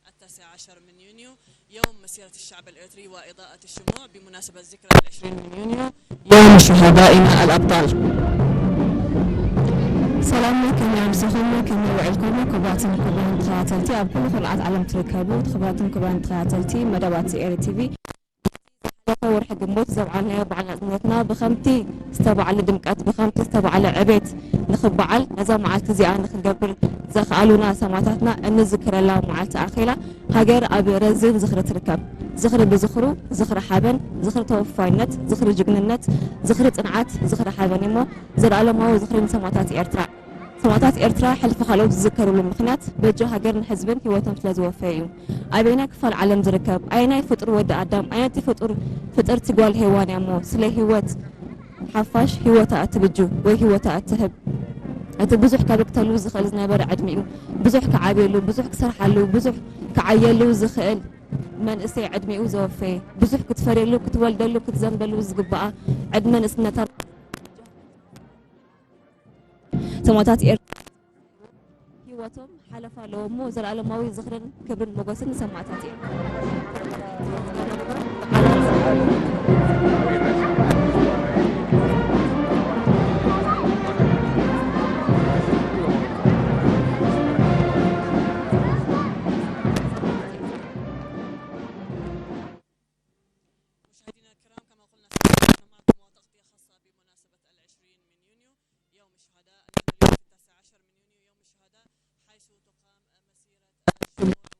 التاسع عشر من يونيو، يوم مسيرة الشعب الإريتري وإضاءة الشموع بمناسبة ذكرى العشرين من يونيو، يوم شهدائنا الأبطال. ሰላም፣ ከመይ ኣምሲኹም? ከመይ ውዒልኩም? ክቡራትን ክቡራን ተኸታተልቲ፣ ኣብ ኩሉ ኩርዓት ዓለም ትርከቡ ክቡራትን ክቡራን ተኸታተልቲ መደባት ኤሪ ቲቪ፣ ዝሓለፈ ወርሒ ግንቦት ዘብዓልናዮ በዓል ናጽነትና ብኸምቲ ዝተባዕለ ድምቀት፣ ብኸምቲ ዝተባዕለ ዕቤት ንኽበዓል፣ ነዛ መዓልቲ እዚኣ ንኽንገብር ዘኽኣሉና ሰማእታትና እንዝክረላ መዓልቲ ኣኺላ፣ ሃገር ኣብ ረዚን ዝኽሪ ትርከብ። ዝኽሪ ብዝኽሩ፣ ዝኽሪ ሓበን፣ ዝኽሪ ተወፋይነት፣ ዝኽሪ ጅግንነት፣ ዝኽሪ ጽንዓት፣ ዝኽሪ ሓበን እሞ፣ ዘለኣለማዊ ዝኽሪ ንሰማእታት ኤርትራ። ሰማእታት ኤርትራ ሕልፊ ካልኦት ዝዝከርሉ ምኽንያት በጃ ሃገርን ሕዝብን ህይወቶም ስለ ዝወፈየ እዩ። ኣበየናይ ክፋል ዓለም ዝርከብ ኣየናይ ፍጡር ወዲ ኣዳም፣ ኣየነይቲ ፍጡር ፍጥርቲ ጓል ሄዋን እያ እሞ ስለ ህይወት ሓፋሽ ህይወታ እትብጁ ወይ ህይወታ እትህብ? እቲ ብዙሕ ከበክተሉ ዝኽእል ዝነበረ ዕድሚኡ፣ ብዙሕ ክዓብየሉ፣ ብዙሕ ክሰርሓሉ፣ ብዙሕ ክዓየሉ ዝኽእል መንእሰይ ዕድሚኡ ዘወፈየ፣ ብዙሕ ክትፈርየሉ፣ ክትወልደሉ፣ ክትዘንበሉ ዝግበኣ ዕድመ ንእስነታ ሰማእታት ኤርትራ ህይወቶም ሓለፋ ኣለዎ እሞ፣ ዘለኣለማዊ ዝኽርን ክብርን ሞገስን ንሰማእታት እዮም። مشاهدينا الكرام، كما قلنا سابقا، معكم وتغطية خاصة بمناسبة العشرين من يونيو، يوم الشهداء. الموعد اليوم في التاسع عشر من يونيو، يوم الشهداء، حيث تقام مسيرة الشموع وإضاءة الشموع.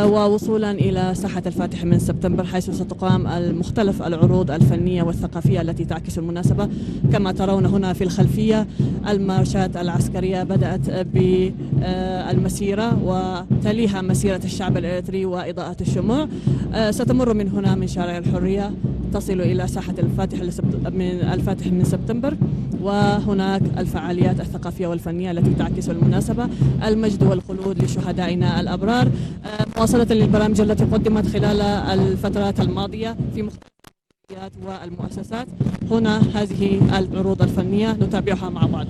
ووصولا إلى ساحة الفاتح من سبتمبر، حيث ستقام المختلف العروض الفنية والثقافية التي تعكس المناسبة. كما ترون هنا في الخلفية، المارشات العسكرية بدأت بالمسيرة، وتليها مسيرة الشعب الإريتري وإضاءة الشموع. آه، ستمر من هنا من شارع الحرية، تصل إلى ساحة الفاتح لسبت-، من الفاتح من سبتمبر، وهناك الفعاليات الثقافية والفنية التي تعكس المناسبة. المجد والخلود لشهدائنا الأبرار. آه، مواصلة للبرامج التي قدمت خلال الفترات الماضية في مختلف الجمعيات والمؤسسات. هنا هذه العروض الفنية نتابعها مع بعض.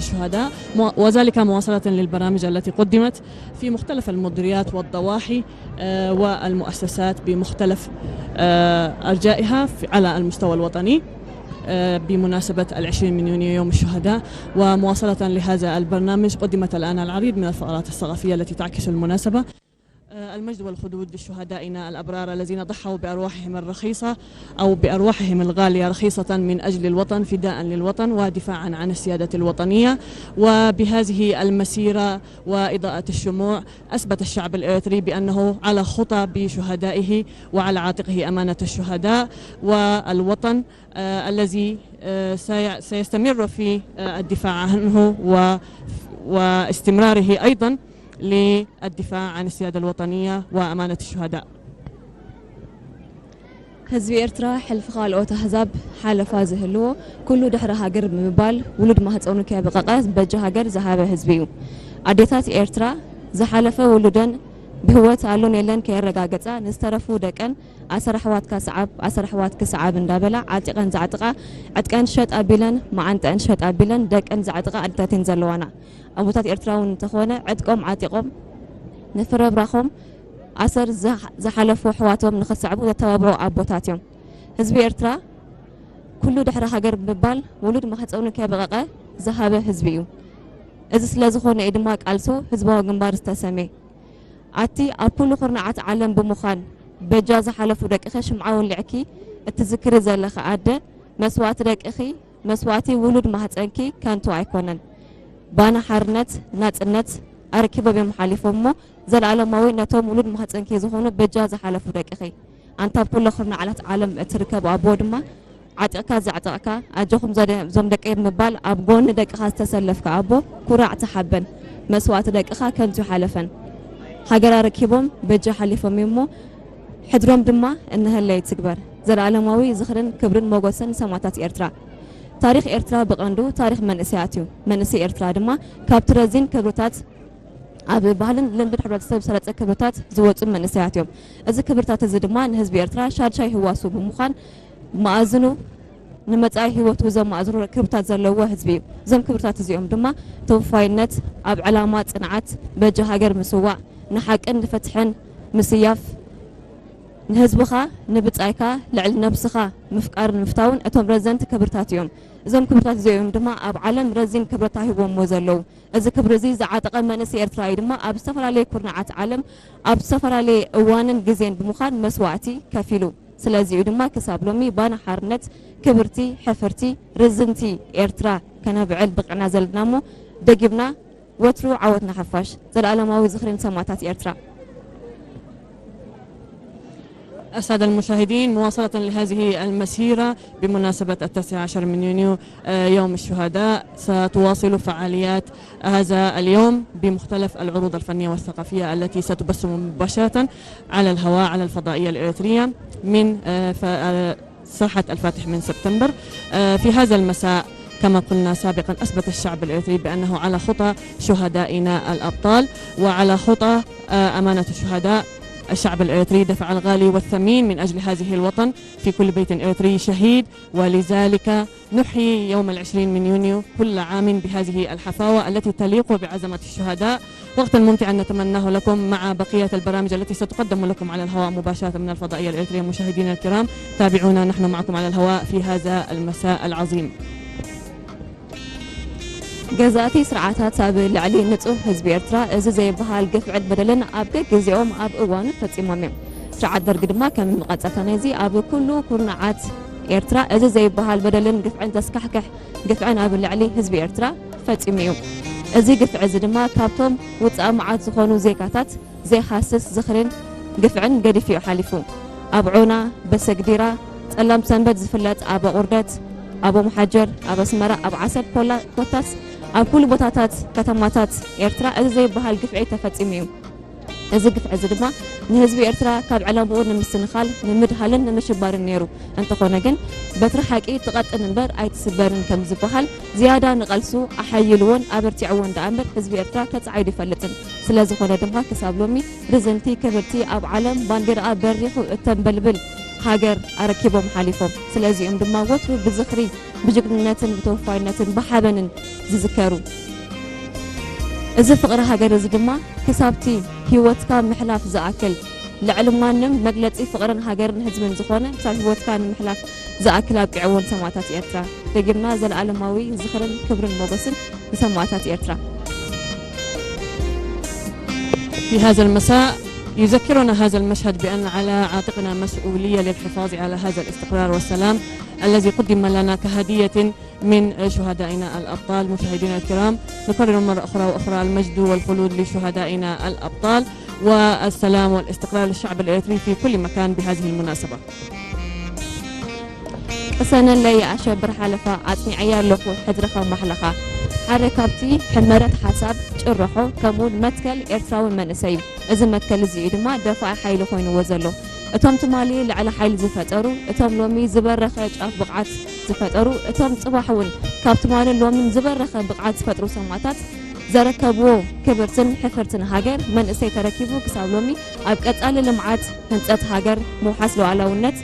الشهداء، مو-، وذلك مواصلة للبرامج التي قدمت في مختلف المديريات والضواحي، آه، والمؤسسات بمختلف، آه، أرجائها في، على المستوى الوطني، آه، بمناسبة العشرين من يونيو يوم الشهداء. ومواصلة لهذا البرنامج، قدمت الآن العديد من الفقرات الثقافية التي تعكس المناسبة. آه، المجد والخلود لشهدائنا الأبرار الذين ضحوا بأرواحهم الرخيصة أو بأرواحهم الغالية رخيصة من أجل الوطن، فداء للوطن ودفاعا عن السيادة الوطنية. وبهذه المسيرة وإضاءة الشموع، أثبت الشعب الإريتري بأنه على خطى بشهدائه وعلى عاتقه أمانة الشهداء والوطن، آه، الذي، آه، سي-، سيستمر في، آه، الدفاع عنه و-، واستمراره أيضًا للدفاع عن السيادة الوطنية وأمانة الشهداء. ህዝቢ ኤርትራ ሕልፊ ካልኦት ኣህዛብ ሓለፋ ዝህልዎ ኩሉ ድሕሪ ሃገር ብምባል ውሉድ ማህፀኑ ከየበቐቐ በጃ ሃገር ዝሃበ ህዝቢ እዩ። ኣዴታት ኤርትራ ዝሓለፈ ውሉደን ብህወት ኣሎን የለን ከየረጋገፃ ንዝተረፉ ደቀን ኣሰር ኣሕዋትካ ሰዓብ ኣሰር ኣሕዋትኪ ሰዓብ እንዳበላ ዓጢቐን ዘዕጥቓ ዕጥቀን ሸጥ ኣቢለን መዓንጠአን ሸጥ ኣቢለን ደቀን ዘዕጥቓ ኣዴታት እየን ዘለዋና። ኣቦታት ኤርትራ እውን እንተኾነ ዕጥቆም ዓጢቖም ንፍረብራኾም ኣሰር ዝሓ- ዝሓለፉ ኣሕዋቶም ንኽሰዕቡ ዘተባብዑ ኣቦታት እዮም። ህዝቢ ኤርትራ ኩሉ ድሕሪ ሃገር ብምባል ውሉድ ማህፀኑ ከየበቐቐ ዝሃበ ህዝቢ እዩ። እዚ ስለ ዝኾነ እዩ ድማ ቃልሱ ህዝባዊ ግንባር ዝተሰመየ። ኣቲ ኣብ ኩሉ ኩርናዓት ዓለም ብምዃን በጃ ዝሓለፉ ደቅኺ ሽምዓ ወሊዕኪ እትዝክሪ ዘለኺ ኣደ፣ መስዋእቲ ደቅኺ፣ መስዋእቲ ውሉድ ማህፀንኪ ከንቱ ኣይኮነን። ባና ሓርነት፣ ናፅነት ኣረኪቦም እዮም ሓሊፎም እሞ ዘለኣለማዊ ነቶም ውሉድ ማህፀንኪ ዝኾኑ በጃ ዝሓለፉ ደቅኺ። ኣንታ ኣብ ኩሎ ኩርናዓት ዓለም እትርከብ ኣቦ ድማ ዓጢቕካ ዘዕጠቕካ፣ ኣጆኹም ዘደ-፣ እዞም ደቀይ ብምባል ኣብ ጎኒ ደቅኻ ዝተሰለፍካ ኣቦ ኩራዕ ተሓበን። መስዋእቲ ደቅኻ ከንቱ ሓለፈን። ሃገር ኣረኪቦም በጃ ሓሊፎም እዮም እሞ ሕድሮም ድማ እንሀለ ይትግበር። ዘለኣለማዊ ዝኽርን ክብርን ሞገስን ንሰማእታት ኤርትራ። ታሪኽ ኤርትራ ብቐንዱ ታሪኽ መንእሰያት እዩ። መንእሰይ ኤርትራ ድማ ካብቲ ረዚን ክብርታት ኣብ ባህልን ልምድን ሕብረተሰብ ዝሰረጸ ክብርታት ዝወጹ መንእሰያት እዮም። እዚ ክብርታት እዚ ድማ ንህዝቢ ኤርትራ ሻድሻይ ህዋሱ ብምዃን መኣዝኑ ንመጻኢ ህይወቱ ዘማእዝኑ ክብርታት ዘለዎ ህዝቢ እዩ። እዞም ክብርታት እዚኦም ድማ ተወፋይነት፣ ኣብ ዕላማ ጽንዓት፣ በጃ ሃገር ምስዋእ፣ ንሓቅን ንፍትሕን ምስያፍ፣ ንህዝብኻ ንብጻይካ ልዕሊ ነብስኻ ምፍቃርን ምፍታውን እቶም ረዘንቲ ክብርታት እዮም። እዞም ክብርታት እዚኦም ድማ ኣብ ዓለም ረዚን ክብረት ሂቦምዎ ዘለዉ። እዚ ክብሪ እዚ ዝዓጠቐ መንእሰይ ኤርትራዊ ድማ ኣብ ዝተፈላለየ ኩርናዓት ዓለም ኣብ ዝተፈላለየ እዋንን ግዜን ብምዃን መስዋእቲ ከፊሉ። ስለዚ'ዩ ድማ ክሳብ ሎሚ ባና ሓርነት ክብርቲ፣ ሕፍርቲ፣ ርዝንቲ ኤርትራ ከነብዕል በቒዕና ዘለና እሞ ደጊምና ወትሩ ዓወት ንሓፋሽ። ዘለኣለማዊ ዝኽሪ ንሰማእታት ኤርትራ። السادة المشاهدين، مواصلة لهذه المسيرة بمناسبة التاسع عشر من يونيو، آه، يوم الشهداء، ستواصل فعاليات هذا اليوم بمختلف العروض الفنية والثقافية التي ستبث مباشرة على الهواء على الفضائية الإريترية من، آه، ف-، آه، ساحة الفاتح من سبتمبر. آه، في هذا المساء، كما قلنا سابقا، أثبت الشعب الإريتري بأنه على خطى شهدائنا الأبطال وعلى خطى، آه، أمانة الشهداء. الشعب الإريتري دفع الغالي والثمين من أجل هذه الوطن، في كل بيت إريتري شهيد، ولذلك نحيي يوم العشرين من يونيو كل عام بهذه الحفاوة التي تليق بعظمة الشهداء. وقتا ممتعا نتمناه لكم مع بقية البرامج التي ستقدم لكم على الهواء مباشرة من الفضائية الإريترية. مشاهدينا الكرام، تابعونا، نحن معكم على الهواء في هذا المساء العظيم. ገዛእቲ ስርዓታት ኣብ ልዕሊ ንጹህ ህዝቢ ኤርትራ እዚ ዘይበሃል ግፍዕን በደልን ኣብ ገግዜኦም ኣብ እዋኑ ፈጺሞም እዮም። ስርዓት ደርግ ድማ ከም መቐጸልታ ናይዚ ኣብ ኩሉ ኩርናዓት ኤርትራ እዚ ዘይበሃል በደልን ግፍዕን ዘስካሕክሕ ግፍዕን ኣብ ልዕሊ ህዝቢ ኤርትራ ፈጺሙ እዩ። እዚ ግፍዒ እዚ ድማ ካብቶም ውጻእ መዓት ዝኾኑ ዜጋታት ዘይሃስስ ዝኽርን ግፍዕን ገዲፉ እዩ ሓሊፉ። ኣብ ዖና፣ በሰግዲራ፣ ጸላም ሰንበት ዝፍለጥ ኣብ ኣቑርደት፣ ኣብ ኦምሓጀር፣ ኣብ ኣስመራ፣ ኣብ ዓሰብ ኮላ ኮታስ ኣብ ኩሉ ቦታታት ከተማታት ኤርትራ እዚ ዘይበሃል ግፍዒ ተፈጺሙ እዩ። እዚ ግፍዒ እዚ ድማ ንህዝቢ ኤርትራ ካብ ዕላምኡ ንምስንኻል ንምድሃልን ንምሽባርን ነይሩ። እንተኾነ ግን በትሪ ሓቂ ትቐጥን እምበር ኣይትስበርን ከም ዝበሃል ዝያዳ ንቐልሱ ኣሓይልዎን ኣበርቲዕዎን ደኣ እምበር ህዝቢ ኤርትራ ተጻዒዱ ይፈልጥን። ስለ ዝኾነ ድማ ክሳብ ሎሚ ርዝንቲ ክብርቲ ኣብ ዓለም ባንዲራኣ በሪኹ እተንበልብል ሃገር ኣረኪቦም ሓሊፎም። ስለዚኦም ድማ ወትሩ ብዝኽሪ ብጅግንነትን ብተወፋይነትን ብሓበንን ዝዝከሩ። እዚ ፍቕሪ ሃገር እዚ ድማ ክሳብቲ ህይወትካ ምሕላፍ ዝኣክል፣ ልዕሊ ማንም መግለጺ ፍቕርን ሃገርን ህዝብን ዝኾነ ክሳብ ህይወትካ ንምሕላፍ ዝኣክል ኣብቂዕዎ ንሰማእታት ኤርትራ። ደጊምና ዘለኣለማዊ ዝኽርን ክብርን ሞገስን ንሰማእታት ኤርትራ። في هذا المساء يذكرنا هذا المشهد بأن على عاتقنا مسؤولية للحفاظ على هذا الاستقرار والسلام الذي قدم لنا كهدية من شهدائنا الأبطال. مشاهدينا الكرام، نكرر مرة أخرى وأخرى المجد والخلود لشهدائنا الأبطال والسلام والاستقرار للشعب الإريتري في كل مكان بهذه المناسبة. ቅሰነለይ ኣሸብር ሓለፋ ኣጽኒዐያ ኣለኹ ሕድርኻ ማሕለኻ። ሓደ ካብቲ ሕመረት ሓሳብ ጭርሖ ከምኡውን መትከል ኤርትራዊ መንእሰይ እዩ። እዚ መትከል እዚ እዩ ድማ ደፋኢ ሓይሊ ኮይንዎ ዘሎ። እቶም ትማሊ ልዕሊ ሓይሊ ዝፈጠሩ፣ እቶም ሎሚ ዝበረኸ ጫፍ ብቕዓት ዝፈጠሩ፣ እቶም ጽባሕ እውን ካብ ትማልን ሎምን ዝበረኸ ብቕዓት ዝፈጥሩ ሰማእታት ዘረከብዎ ክብርትን ሕፍርትን ሃገር መንእሰይ ተረኪቡ ክሳብ ሎሚ ኣብ ቀጻሊ ልምዓት ህንጸት ሃገር ምውሓስ ሉዓላውነት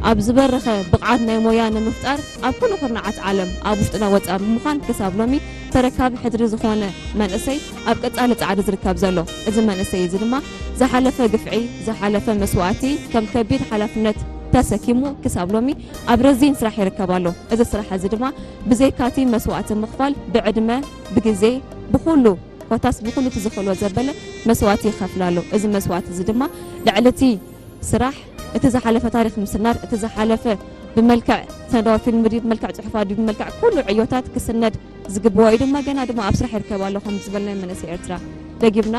ኣብ ዝበረኸ ብቕዓት ናይ ሞያ ንምፍጣር ኣብ ኩሉ ኩርናዓት ዓለም ኣብ ውሽጥና ወጻኢ ብምዃን ክሳብ ሎሚ ተረካቢ ሕድሪ ዝኾነ መንእሰይ ኣብ ቀጻሊ ጻዕሪ ዝርከብ ዘሎ። እዚ መንእሰይ እዚ ድማ ዝሓለፈ ግፍዒ፣ ዝሓለፈ መስዋእቲ ከም ከቢድ ሓላፍነት ተሰኪሙ ክሳብ ሎሚ ኣብ ረዚን ስራሕ ይርከብ ኣሎ። እዚ ስራሕ እዚ ድማ ብዘይካቲ መስዋእቲ ምኽፋል ብዕድመ፣ ብግዜ፣ ብኹሉ ኮታስ ብኹሉ እቲ ዝኽእሎ ዘበለ መስዋእቲ ይኸፍል ኣሎ። እዚ መስዋእቲ እዚ ድማ ልዕሊ እቲ ስራሕ እቲ ዝሓለፈ ታሪኽ ምስናድ፣ እቲ ዝሓለፈ ብመልክዕ ሰነዳዊ ፊልም ድዩ ብመልክዕ ጽሑፋት ድዩ ብመልክዕ ኩሉ ዕዮታት ክስነድ ዝግብኦ እዩ ድማ ገና ድማ ኣብ ስራሕ ይርከብ ኣሎ ከም ዝበልናዮ መንእሰይ ኤርትራ። ደጊምና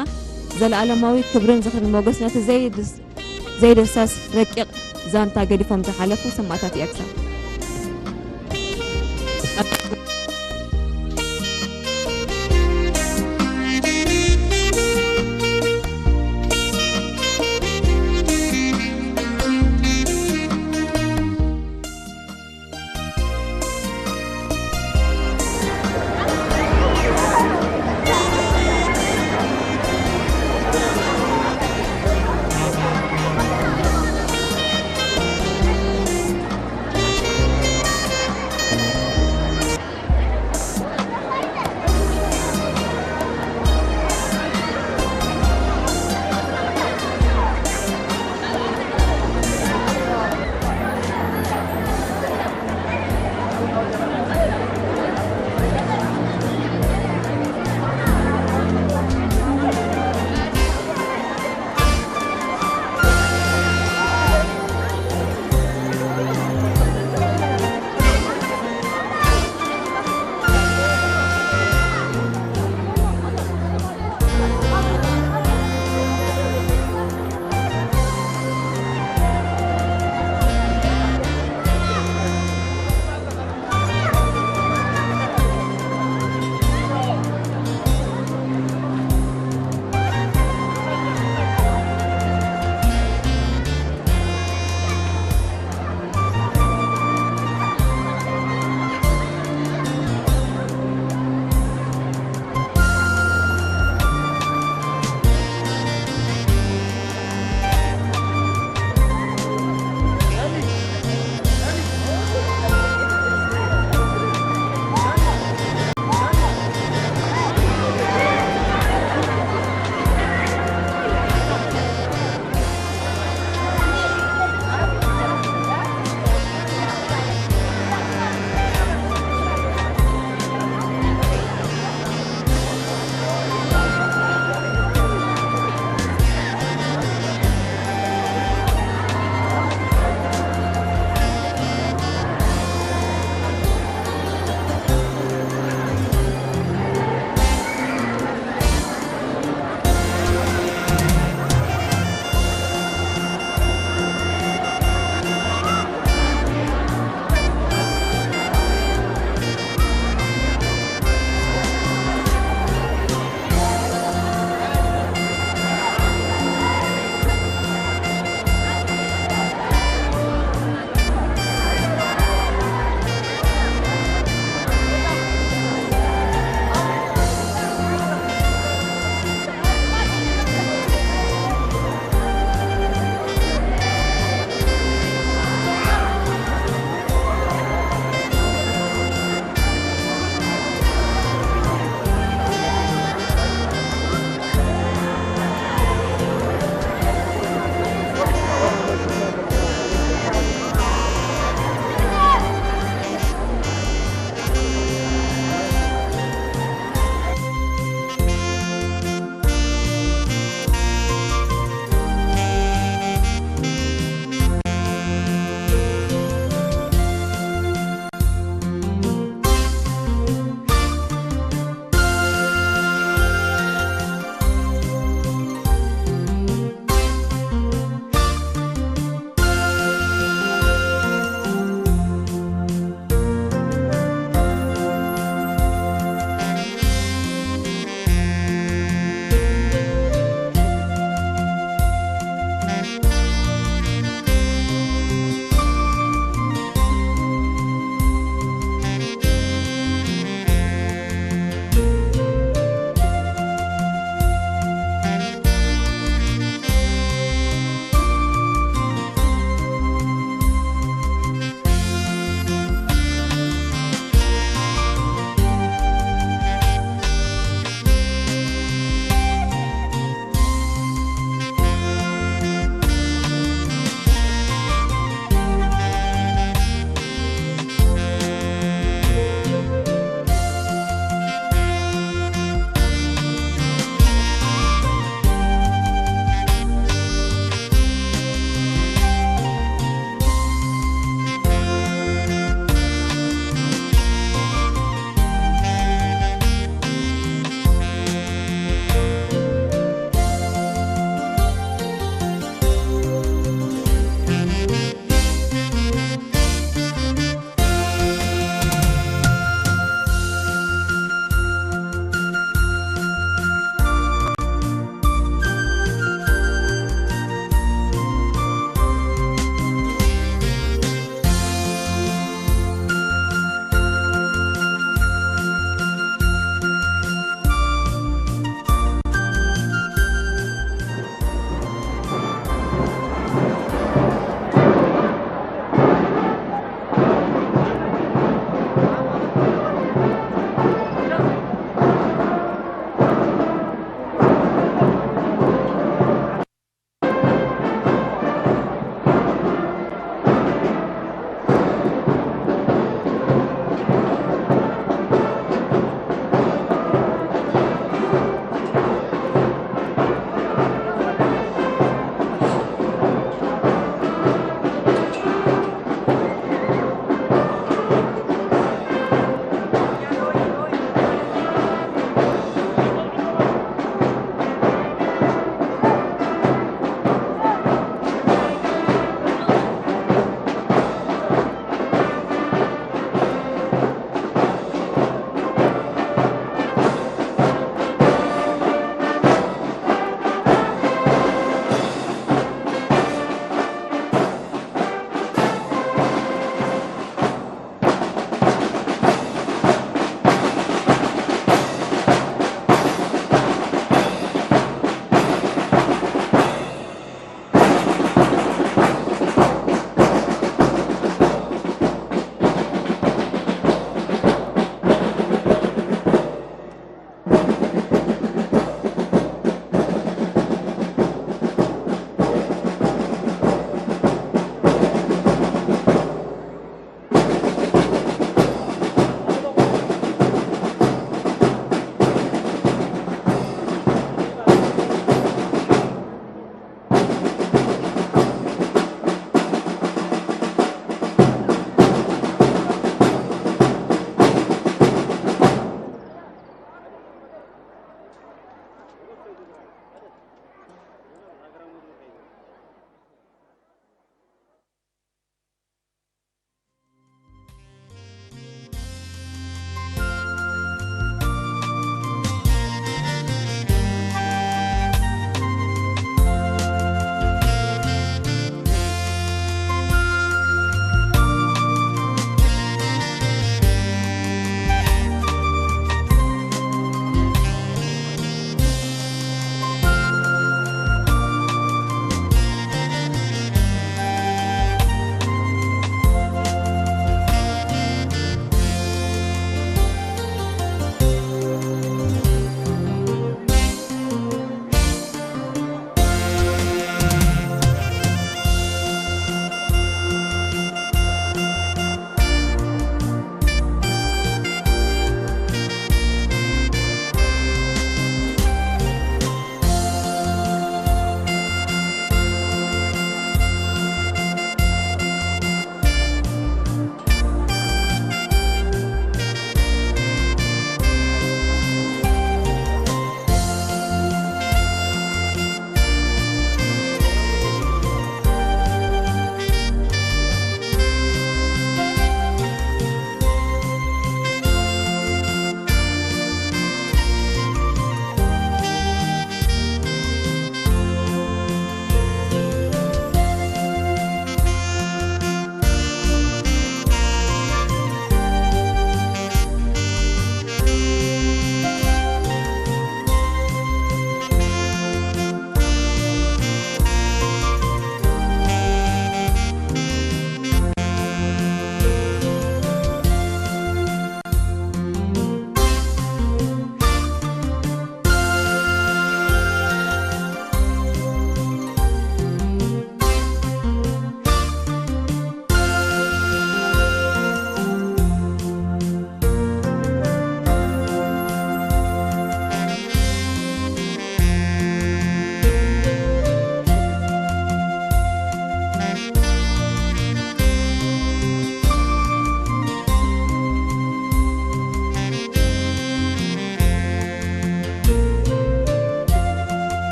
ዘለኣለማዊ ክብርን ዝኽርን ሞገስ ነቲ ዘይድስ ዘይድህሰስ ረቂቕ ዛንታ ገዲፎም ዝሓለፉ ሰማእታት ኤርትራ።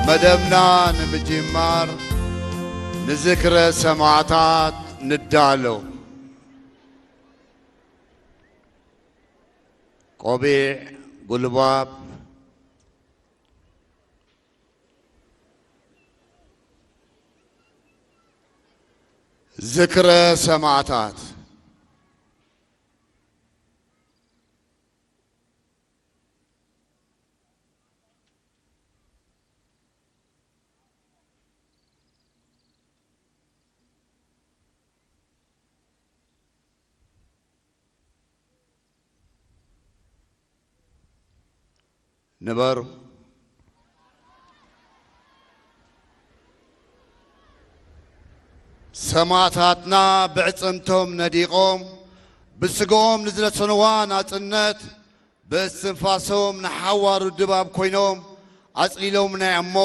መደብና ንምጅማር ንዝክረ ሰማዕታት ንዳሎ። ቆቢዕ፣ ጉልባብ፣ ዝክረ ሰማዕታት። ንበሩ። ሰማዕታትና ብዕጽምቶም ነዲቖም፣ ብስግኦም ንዝነሰንዋ ናጽነት፣ ብእስትንፋሶም ንሓዋሩ ድባብ ኮይኖም ኣጽሊሎምና እሞ፣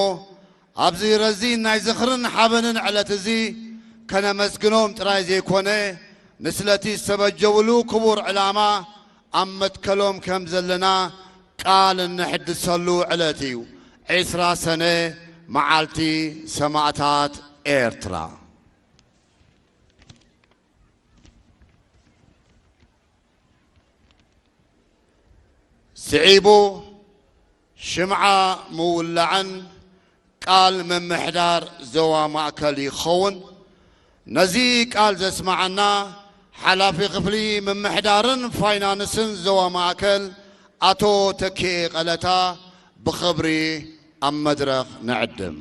ኣብዚ ረዚን ናይ ዝኽርን ሓበንን ዕለት እዚ ከነመስግኖም ጥራይ ዘይኮነ፣ ንስለቲ ዝተበጀውሉ ክቡር ዕላማ ኣብ መትከሎም ከም ዘለና ቃል እንሕድሰሉ ዕለት እዩ። ዕስራ ሰነ፣ መዓልቲ ሰማእታት ኤርትራ። ስዒቡ ሽምዓ ምውላዕን ቃል ምምሕዳር ዞባ ማእከል ይኸውን። ነዚ ቃል ዘስመዓና ሓላፊ ክፍሊ ምምሕዳርን ፋይናንስን ዞባ ማእከል ኣቶ ተኪኤ ቀለታ ብኽብሪ ኣብ መድረኽ ንዕድም።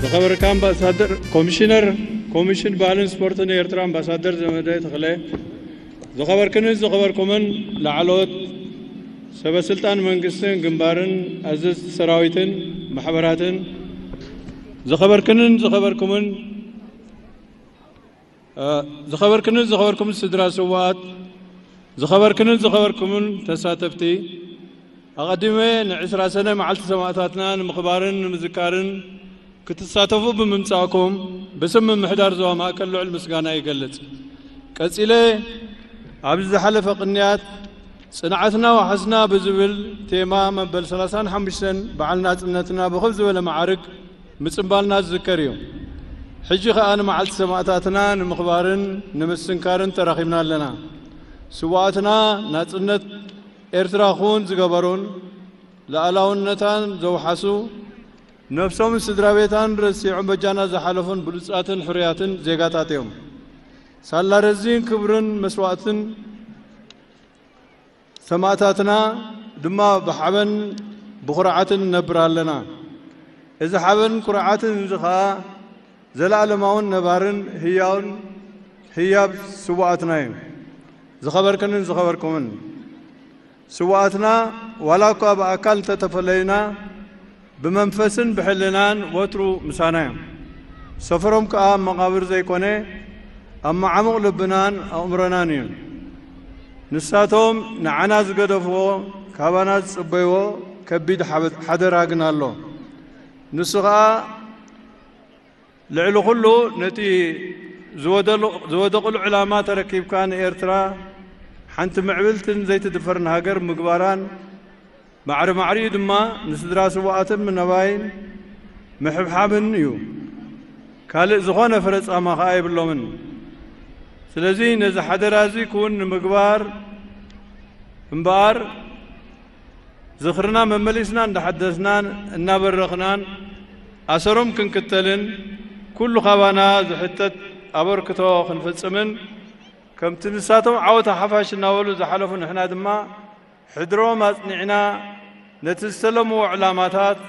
ዝኸበርካ ኣምባሳደር፣ ኮሚሽነር ኮሚሽን ባህልን ስፖርትን ኤርትራ ኣምባሳደር ዘመደ ተኽለ፣ ዝኸበርክንን ዝኸበርኩምን ላዕለዎት ሰበ ስልጣን መንግስትን ግንባርን ኣዘዝቲ ሰራዊትን ማሕበራትን፣ ዝኸበርክንን ዝኸበርኩምን፣ እ፣ ዝኸበርክንን ዝኸበርኩምን ስድራ ስውኣት፣ ዝኸበርክንን ዝኸበርኩምን ተሳተፍቲ፣ ኣቐዲመ ንዕስራ ሰነ መዓልቲ ሰማእታትና ንምኽባርን ንምዝካርን ክትሳተፉ ብምምጻእኩም ብስም ምምሕዳር ዞባ ማእከል ልዑል ምስጋና ይገልጽ። ቀጺለ፣ ኣብዚ ዝሓለፈ ቅንያት ጽንዓትና ዋሕስና ብዝብል ቴማ መበል ሰላሳን ሓሙሽተን በዓል ናጽነትና ብኽብ ዝበለ መዓርግ ምጽንባልና ዝዝከር እዩ። ሕጂ ኸኣ ንመዓልቲ ሰማእታትና ንምኽባርን ንምስንካርን ተራኺብና ኣለና። ስውኣትና ናጽነት ኤርትራ ክውን ዝገበሩን ልኣላውነታን ዘውሓሱ፣ ነፍሶምን ስድራ ቤታን ረሲዖም በጃና ዝሓለፉን ብሉጻትን ሕሩያትን ዜጋታት እዮም። ሳላ ረዚን ክብርን መስዋእትን ሰማእታትና ድማ ብሓበን ብኹርዓትን ንነብር ኣለና። እዚ ሓበን ኩርዓትን እዚ ኸኣ ዘለኣለማውን ነባርን ህያውን ህያብ ስውኣትና እዩ። ዝኸበርክንን ዝኸበርኩምን ስውኣትና፣ ዋላ እኳ ብኣካል እንተተፈለዩና፣ ብመንፈስን ብሕልናን ወትሩ ምሳና እዮም። ሰፈሮም ከኣ ኣብ መቓብር ዘይኮነ፣ ኣብ መዓሙቕ ልብናን ኣእምሮናን እዩ። ንሳቶም ንዓና ዝገደፍዎ፣ ካባና ዝጽበይዎ ከቢድ ሓበ-፣ ሓደራ ግን ኣሎ። ንሱ ኸኣ ልዕሊ ኩሉ ነቲ ዝወደሉ-፣ ዝወደቕሉ ዕላማ ተረኪብካ ንኤርትራ ሓንቲ ምዕብልትን ዘይትድፈርን ሃገር ምግባራን፣ ማዕረ ማዕሪኡ ድማ ንስድራ ስውኣትን ምነባይን ምሕብሓብን እዩ። ካልእ ዝኾነ ፍረ ጻማ ኸኣ የብሎምን። ስለዚ ነዚ ሓደራ እዚ ክውን ንምግባር እምበኣር፣ ዝኽርና መመሊስና እንዳሓደስናን እናበረኽናን ኣሰሮም ክንክተልን፣ ኩሉ ካባና ዝሕተት ኣበርክቶ ክንፍጽምን፣ ከምቲ ንሳቶም ዓወት ሓፋሽ እናበሉ ዝሓለፉ፣ ንሕና ድማ ሕድሮም ኣጽኒዕና ነቲ ዝተለምዎ ዕላማታት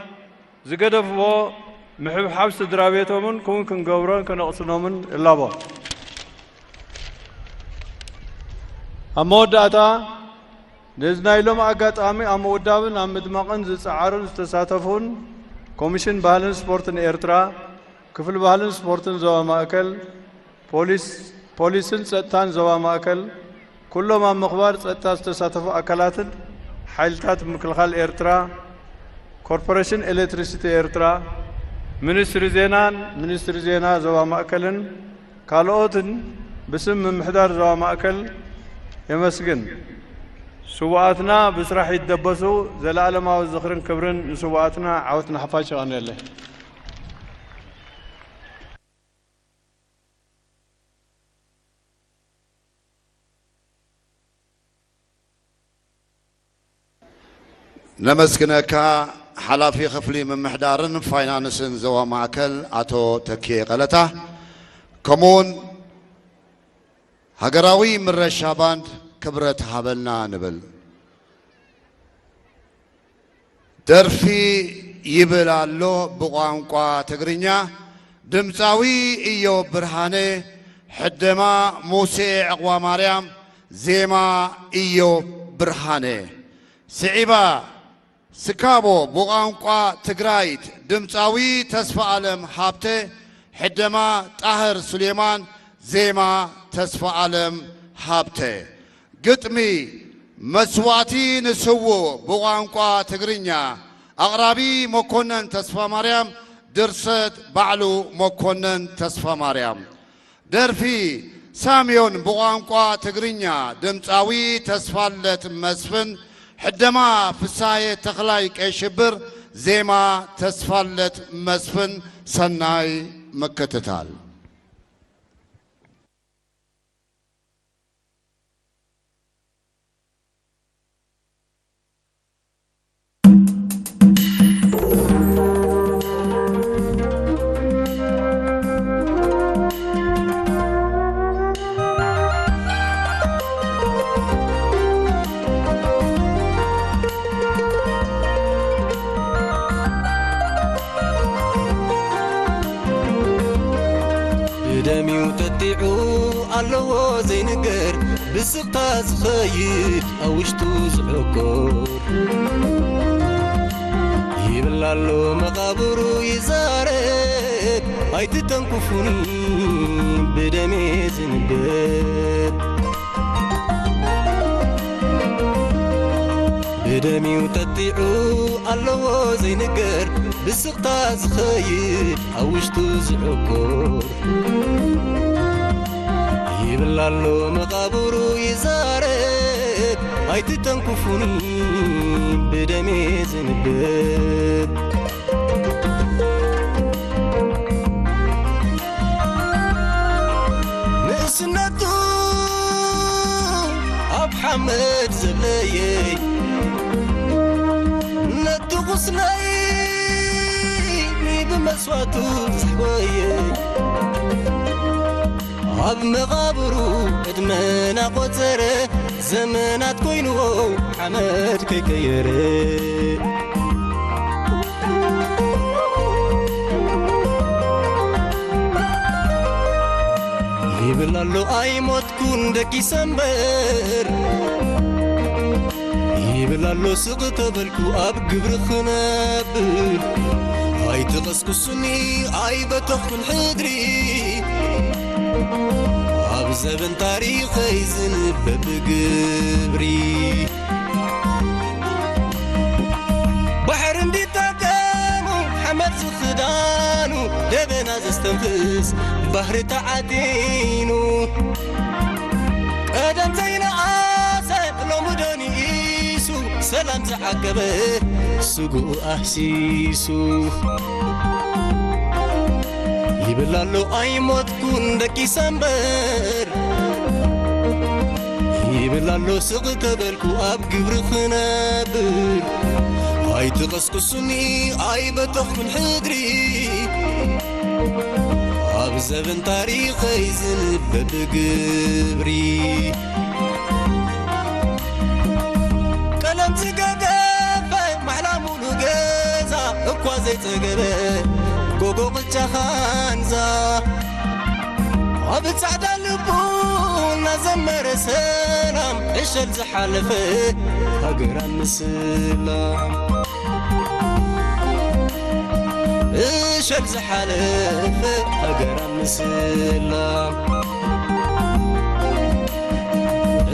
ዝገደፍዎ ምሕብሓብ ስድራ ቤቶምን ክውን ክንገብሮን ከነቕስኖምን እላቦ። ኣብ መወዳእታ፣ ነዚ ናይ ሎሚ ኣጋጣሚ ኣብ ምውዳብን ኣብ ምድማቕን ዝጸዓሩን ዝተሳተፉን፣ ኮሚሽን ባህልን ስፖርትን ኤርትራ፣ ክፍሊ ባህልን ስፖርትን ዞባ ማእከል፣ ፖሊስ፣ ፖሊስን ጸጥታን ዞባ ማእከል፣ ኩሎም ኣብ ምኽባር ጸጥታ ዝተሳተፉ ኣካላትን ሓይልታት ምክልኻል ኤርትራ፣ ኮርፖሬሽን ኤሌክትሪሲቲ ኤርትራ፣ ሚኒስትሪ ዜናን ሚኒስትሪ ዜና ዞባ ማእከልን ካልኦትን ብስም ምምሕዳር ዞባ ማእከል የመስግን። ስውኣትና ብስራሕ ይደበሱ። ዘለኣለማዊ ዝኽርን ክብርን ንስውኣትና። ዓወት ንሓፋሽ። የቐንየለይ። ነመስግነካ፣ ሓላፊ ክፍሊ ምምሕዳርን ፋይናንስን ዞባ ማእከል ኣቶ ተኪኤ ቀለታ፣ ከምኡውን ሃገራዊ ምረሻ ባንድ ክብረት ሃበልና ንብል። ደርፊ ይብል ኣሎ ብቋንቋ ትግርኛ፣ ድምፃዊ ኢዮብ ብርሃነ፣ ሕደማ ሙሴ ዕቕባ ማርያም፣ ዜማ ኢዮብ ብርሃነ። ስዒባ ስካቦ ብቋንቋ ትግራይት፣ ድምፃዊ ተስፋ ኣለም ሃብተ፣ ሕደማ ጣህር ሱሌማን፣ ዜማ ተስፋ ኣለም ሃብተ። ግጥሚ መስዋእቲ ንስውእ ብቋንቋ ትግርኛ፣ ኣቕራቢ መኮነን ተስፋማርያም፣ ድርሰት ባዕሉ መኮነን ተስፋማርያም። ደርፊ ሳምዮን ብቋንቋ ትግርኛ፣ ድምፃዊ ተስፋለት መስፍን፣ ሕደማ ፍሳየ ተኽላይ ቀይ ሽብር፣ ዜማ ተስፋለት መስፍን። ሰናይ ምክትታል። ዑ ኣለዎ ዘይንገር ብስቕታ ዝኸይድ ኣብ ውሽጡ ዝዕቁር ይብል ኣሎ መቓብሩ ይዛረብ ኣይትተንኩፉኒ ብደሜ ዝንገር ብደሚው ጠጢዑ ኣለዎ ዘይንገር ብስቕታ ዝኸይድ ኣብ ውሽጡ ዝዕቁር ይብል ኣሎ መቓብሩ ይዛረብ ኣይትተንኩፉኒ ብደሜ ዝንብብ ንእስነቱ ኣብ ሓመድ ዘለየይ ነቲ ቁስለይ ብመስዋእቱ ዘሕወየይ ኣብ መቓብሩ ዕድመና ቆጸረ ዘመናት ኮይንዎ ሓመድ ከይቀየረ ይብል ኣሎ ኣይሞትኩን ደቂሰ እምበር ይብል ኣሎ ስቕ ተበልኩ ኣብ ግብሪ ክነብር ኣይትቐስቅሱኒ ኣይበተኽኩን ሕድሪ ኣብ ዘበን ታሪኸይ ዝንበብ ግብሪ ባሕሪ እንዲጠቀሙ ሓመድ ዝኽዳኑ ደበና ዘስተንፍስ ባህሪ ተዓዲኑ ቀደም ዘይነኣሰ ሎሚ ዶ ንኢሱ ሰላም ዝዓቀበ ስጉኡ ኣህሲሱ ይብል ኣሎ ኣይሞትኩን ደቂሰ እምበር ይብል ኣሎ ስቕ ተበልኩ ኣብ ግብሪ ክነብር ኣይትቐስቅሱኒ ኣይበተኽኩን ሕድሪ ኣብ ዘበን ታሪኸይ ዝንበብ ግብሪ ቀለም ዝገደፈ ማሕላ ሙሉ ገዛ እኳ ዘይጸገበ ጎጎ ቅጫ ኻንዛ ኣብ ጻዕዳ ልቡ እናዘመረ ሰላም ዕሸል ዝሓለፈ ሃገር ኣምስላ እሸል ዝሓለፈ ሃገር ኣምስላ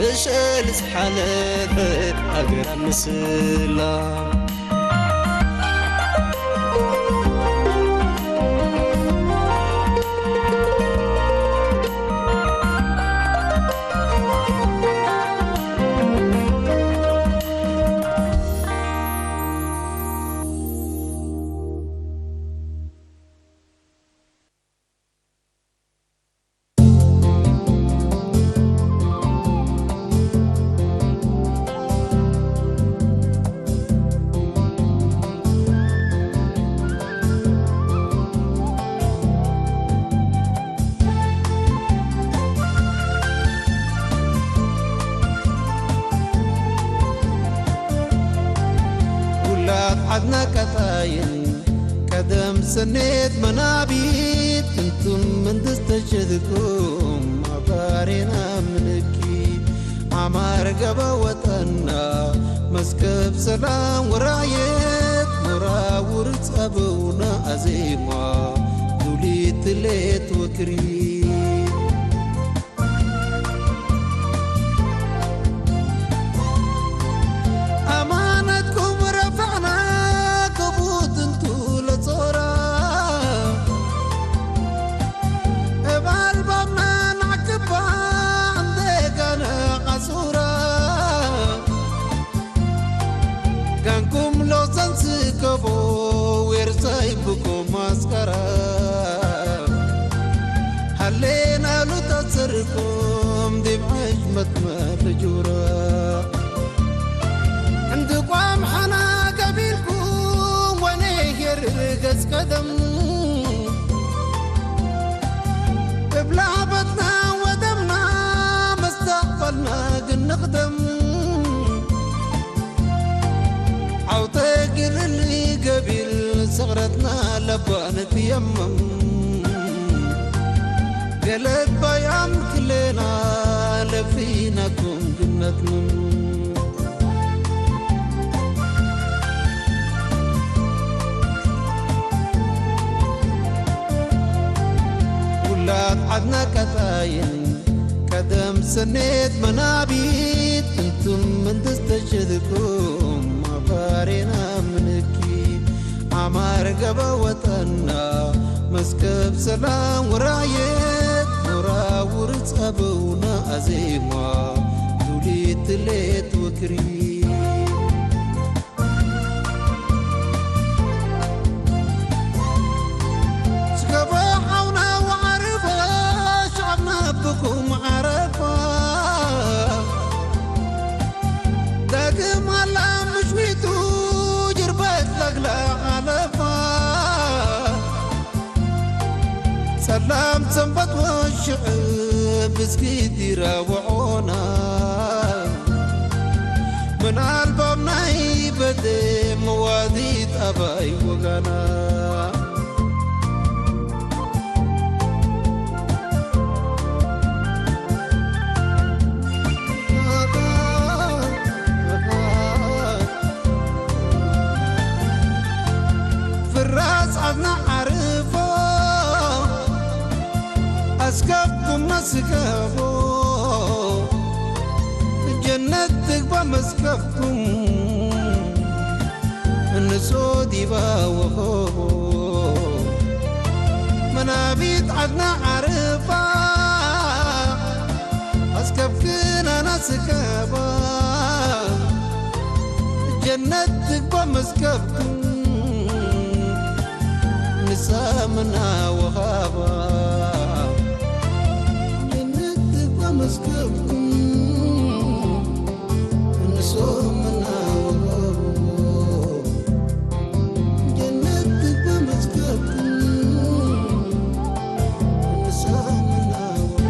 እሸል ዝሓለፈ ሃገር ኣምስላ ውላድ ዓድና ቀጣይን ቀደም ሰኔት መናቢት እንቱም መንግስተ ሸድኩም ኣባሬና ምንኪ ዓማር ገባ ወጠና መስከብ ሰላም ወራየት ሙራውር ጸበውና ኣዜማ ዱሊት ሌት ወክሪ ኣማነትኩም ረፋዕና ክቡት እንቱ ለጾራ እብ ኣልባብና ናዕቅባ እንደጋነ ኣሱራ ጋንኩም ሎዘን ስከቦ ዌርሳይ ብኮ ማስከራ ሃሌና ሉታ ሰርኩም ዲብ ሕሽመት መትጁራ እንድቋም ሓና ገቢልኩም ወኔ ሄርር ገጽ ቀደም እብ ላዕበትና ወደምና መስተቕበልና ግን ንኽደም ዓውተ ግርሊ ገቢል ሰቕረትና ለባ ንትየምም ገለባይ ኣምክሌና ለፊናኩም ግነትኩም። ውላድ ዓድና ቀታይን ቀደም ሰኔት መናቢት እንቱም መንተስተሸድኩም ማባሬና ምንኪ ኣማር ገባ ወጠና መስከብ ሰላም ወራየት ኖራ ውርጸበውና ኣዜማ ዱሊት ሌት ወክሪ። ስገባ ሓውና ወዓረፋ፣ ሸዓብና ብኩም ዓረፋ። ዳግም ኣላ ምሽዊቱ፣ ጅርበት ላግላ ሓለፋ። ጸላም ሰንበት ወሽዕ ብዝጊት ይራውዖና። ምን ኣልባም ናይ በደ መዋዲት ኣባይ ወጋና። ፍራስ ዓድና ዓርፎ ኣስከፍኩም መስከቦ ጀነት ትግባ መስከፍኩም ንሶ ዲባ ወኸቦ መናቢት ዓድና ዓርፋ ኣስከፍክና ናስከባ ጀነት ትግባ መስከፍኩም ንሳምና ወሃባ ጀነት ትግባ መስከፍኩም ንሳምና ወሃባ ጀነት ትግባ መስከፍኩም ንሳምና ወሃባ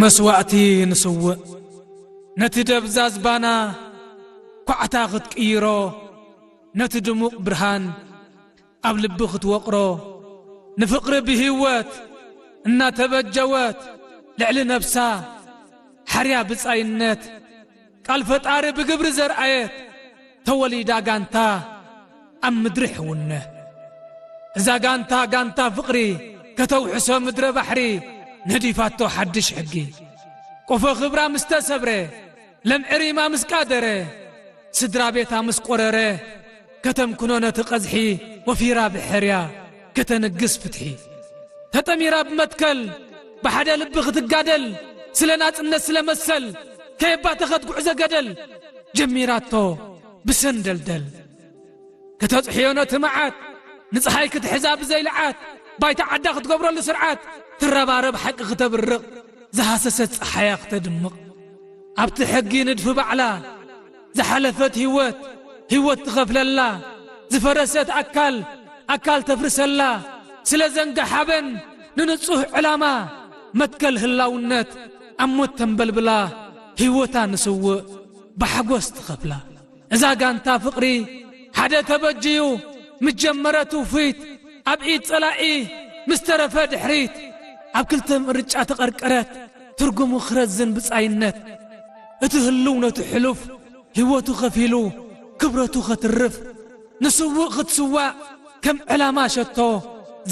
መስዋእቲ ንስውእ ነቲ ደብዛዝ ባና ኳዕታ ክትቅይሮ ነቲ ድሙቕ ብርሃን ኣብ ልቢ ክትወቕሮ ንፍቕሪ ብህይወት እናተበጀወት ልዕሊ ነብሳ ሓርያ ብጻይነት ቃል ፈጣሪ ብግብሪ ዘርኣየት ተወሊዳ ጋንታ ኣብ ምድሪ ሕውነት። እዛ ጋንታ ጋንታ ፍቕሪ ከተውሕሶ ምድረ ባሕሪ ነዲፋቶ ሓድሽ ሕጊ። ቆፎ ክብራ ምስ ተሰብረ ለምዒ ሪማ ምስ ቃደረ ስድራ ቤታ ምስ ቆረረ ከተምክኖ ነቲ ቀዝሒ ወፊራ ብሕርያ ከተንግስ ፍትሒ። ተጠሚራ ብመትከል ብሓደ ልቢ ክትጋደል ስለ ናጽነት ስለ መሰል ከየባተኸት ጉዕዞ ገደል ጀሚራቶ ብሰንደልደል። ከተጽሕዮ ነቲ መዓት ንጸሓይ ክትሕዛ ብዘይልዓት ባይታ ዓዳ ክትገብረሉ ስርዓት ትረባረብ ሓቂ ክተብርቕ ዝሃሰሰት ጸሓያ ክተድምቕ ኣብቲ ሕጊ ንድፊ ባዕላ ዝሓለፈት ህይወት ህይወት ትኸፍለላ ዝፈረሰት ኣካል ኣካል ተፍርሰላ ስለ ዘንጋ ሓበን ንንጹህ ዕላማ መትከል ህላውነት ኣብ ሞት ተንበልብላ ህይወታ ንስውእ ብሓጎስ ትኸፍላ። እዛ ጋንታ ፍቕሪ ሓደ ተበጅዩ ምስ ጀመረ ትውፊት ኣብ ኢድ ጸላኢ ምስ ተረፈ ድሕሪት ኣብ ክልተ ምርጫ ተቐርቀረት ትርጉሙ ክረዝን ብጻይነት እቲ ህልው ነቲ ሕሉፍ ህይወቱ ከፊሉ ክብረቱ ከትርፍ ንስውእ ክትስዋእ ከም ዕላማ ሸቶ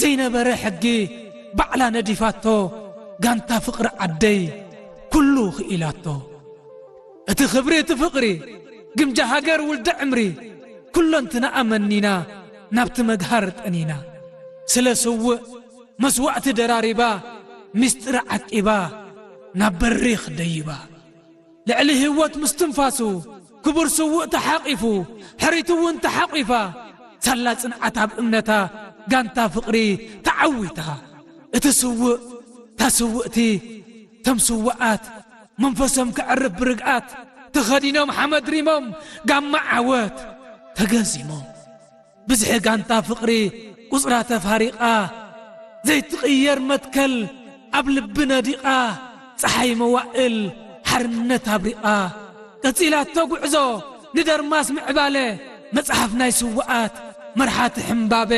ዘይነበረ ሕጊ ባዕላ ነዲፋቶ ጋንታ ፍቕሪ ዓደይ ኩሉ ክኢላቶ። እቲ ኽብሪ እቲ ፍቕሪ ግምጃ ሃገር ውልደ ዕምሪ ኩለንትናኣ መኒና ናብቲ መግሃር ጠኒና ስለ ስውእ መስዋእቲ ደራሪባ ሚስጥር ዓቂባ ናብ በሪኽ ደይባ ልዕሊ ህይወት ምስትንፋሱ ክቡር ስውእ ተሓቒፉ ሕሪት እውን ተሓቒፋ ሳላ ጽንዓት ኣብ እምነታ ጋንታ ፍቕሪ ተዓዊታ እቲ ስውእ ታስውእቲ ተም ስውኣት መንፈሶም ከዕርፍ ብርግኣት ተኸዲኖም ሓመድ ሪሞም ጋማ ዓወት ተገዚሞም ብዝሒ ጋንታ ፍቕሪ ቁጽራ ተፋሪቓ፣ ዘይትቕየር መትከል ኣብ ልቢ ነዲቓ፣ ጸሓይ መዋእል ሓርነት ኣብሪቓ፣ ቀጺላቶ ጉዕዞ ንደርማስ ምዕባለ፣ መጽሓፍ ናይ ስውኣት መርሓቲ ሕምባበ፣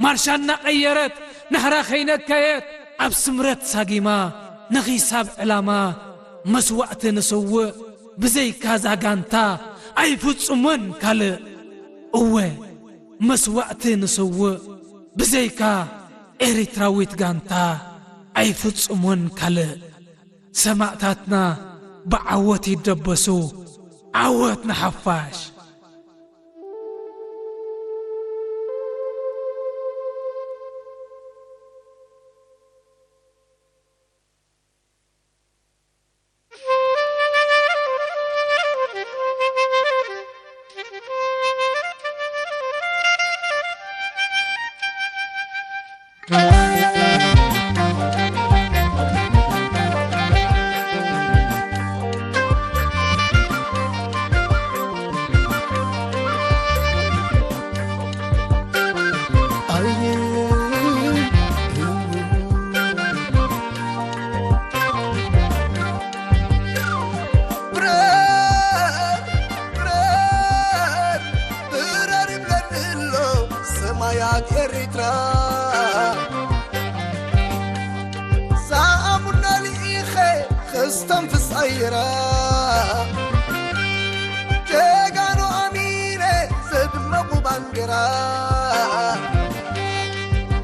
ማርሻ እናቐየረት ናህራ ከይነከየት፣ ኣብ ስምረት ሳጊማ ነኺሳ ኣብ ዕላማ፣ መስዋእቲ ንስውእ ብዘይካ እዛ ጋንታ ኣይፍጹሞን ካልእ። እወ፣ መስዋእቲ ንስውእ ብዘይካ ኤሪትራዊት ጋንታ ኣይፍጹሞን ካልእ። ሰማእታትና ብዓወት ይደበሱ። ዓወት ንሓፋሽ። ብረር፣ ብረር፣ ብረር ይብለኒ ኣሎ ሰማያት ኤሪትራ። ሳኣሙና ልኢኸ ከስተንፍስ ኣየራ። ጀጋኑ ኣሚነ ዘድመቑ ባንዴራ።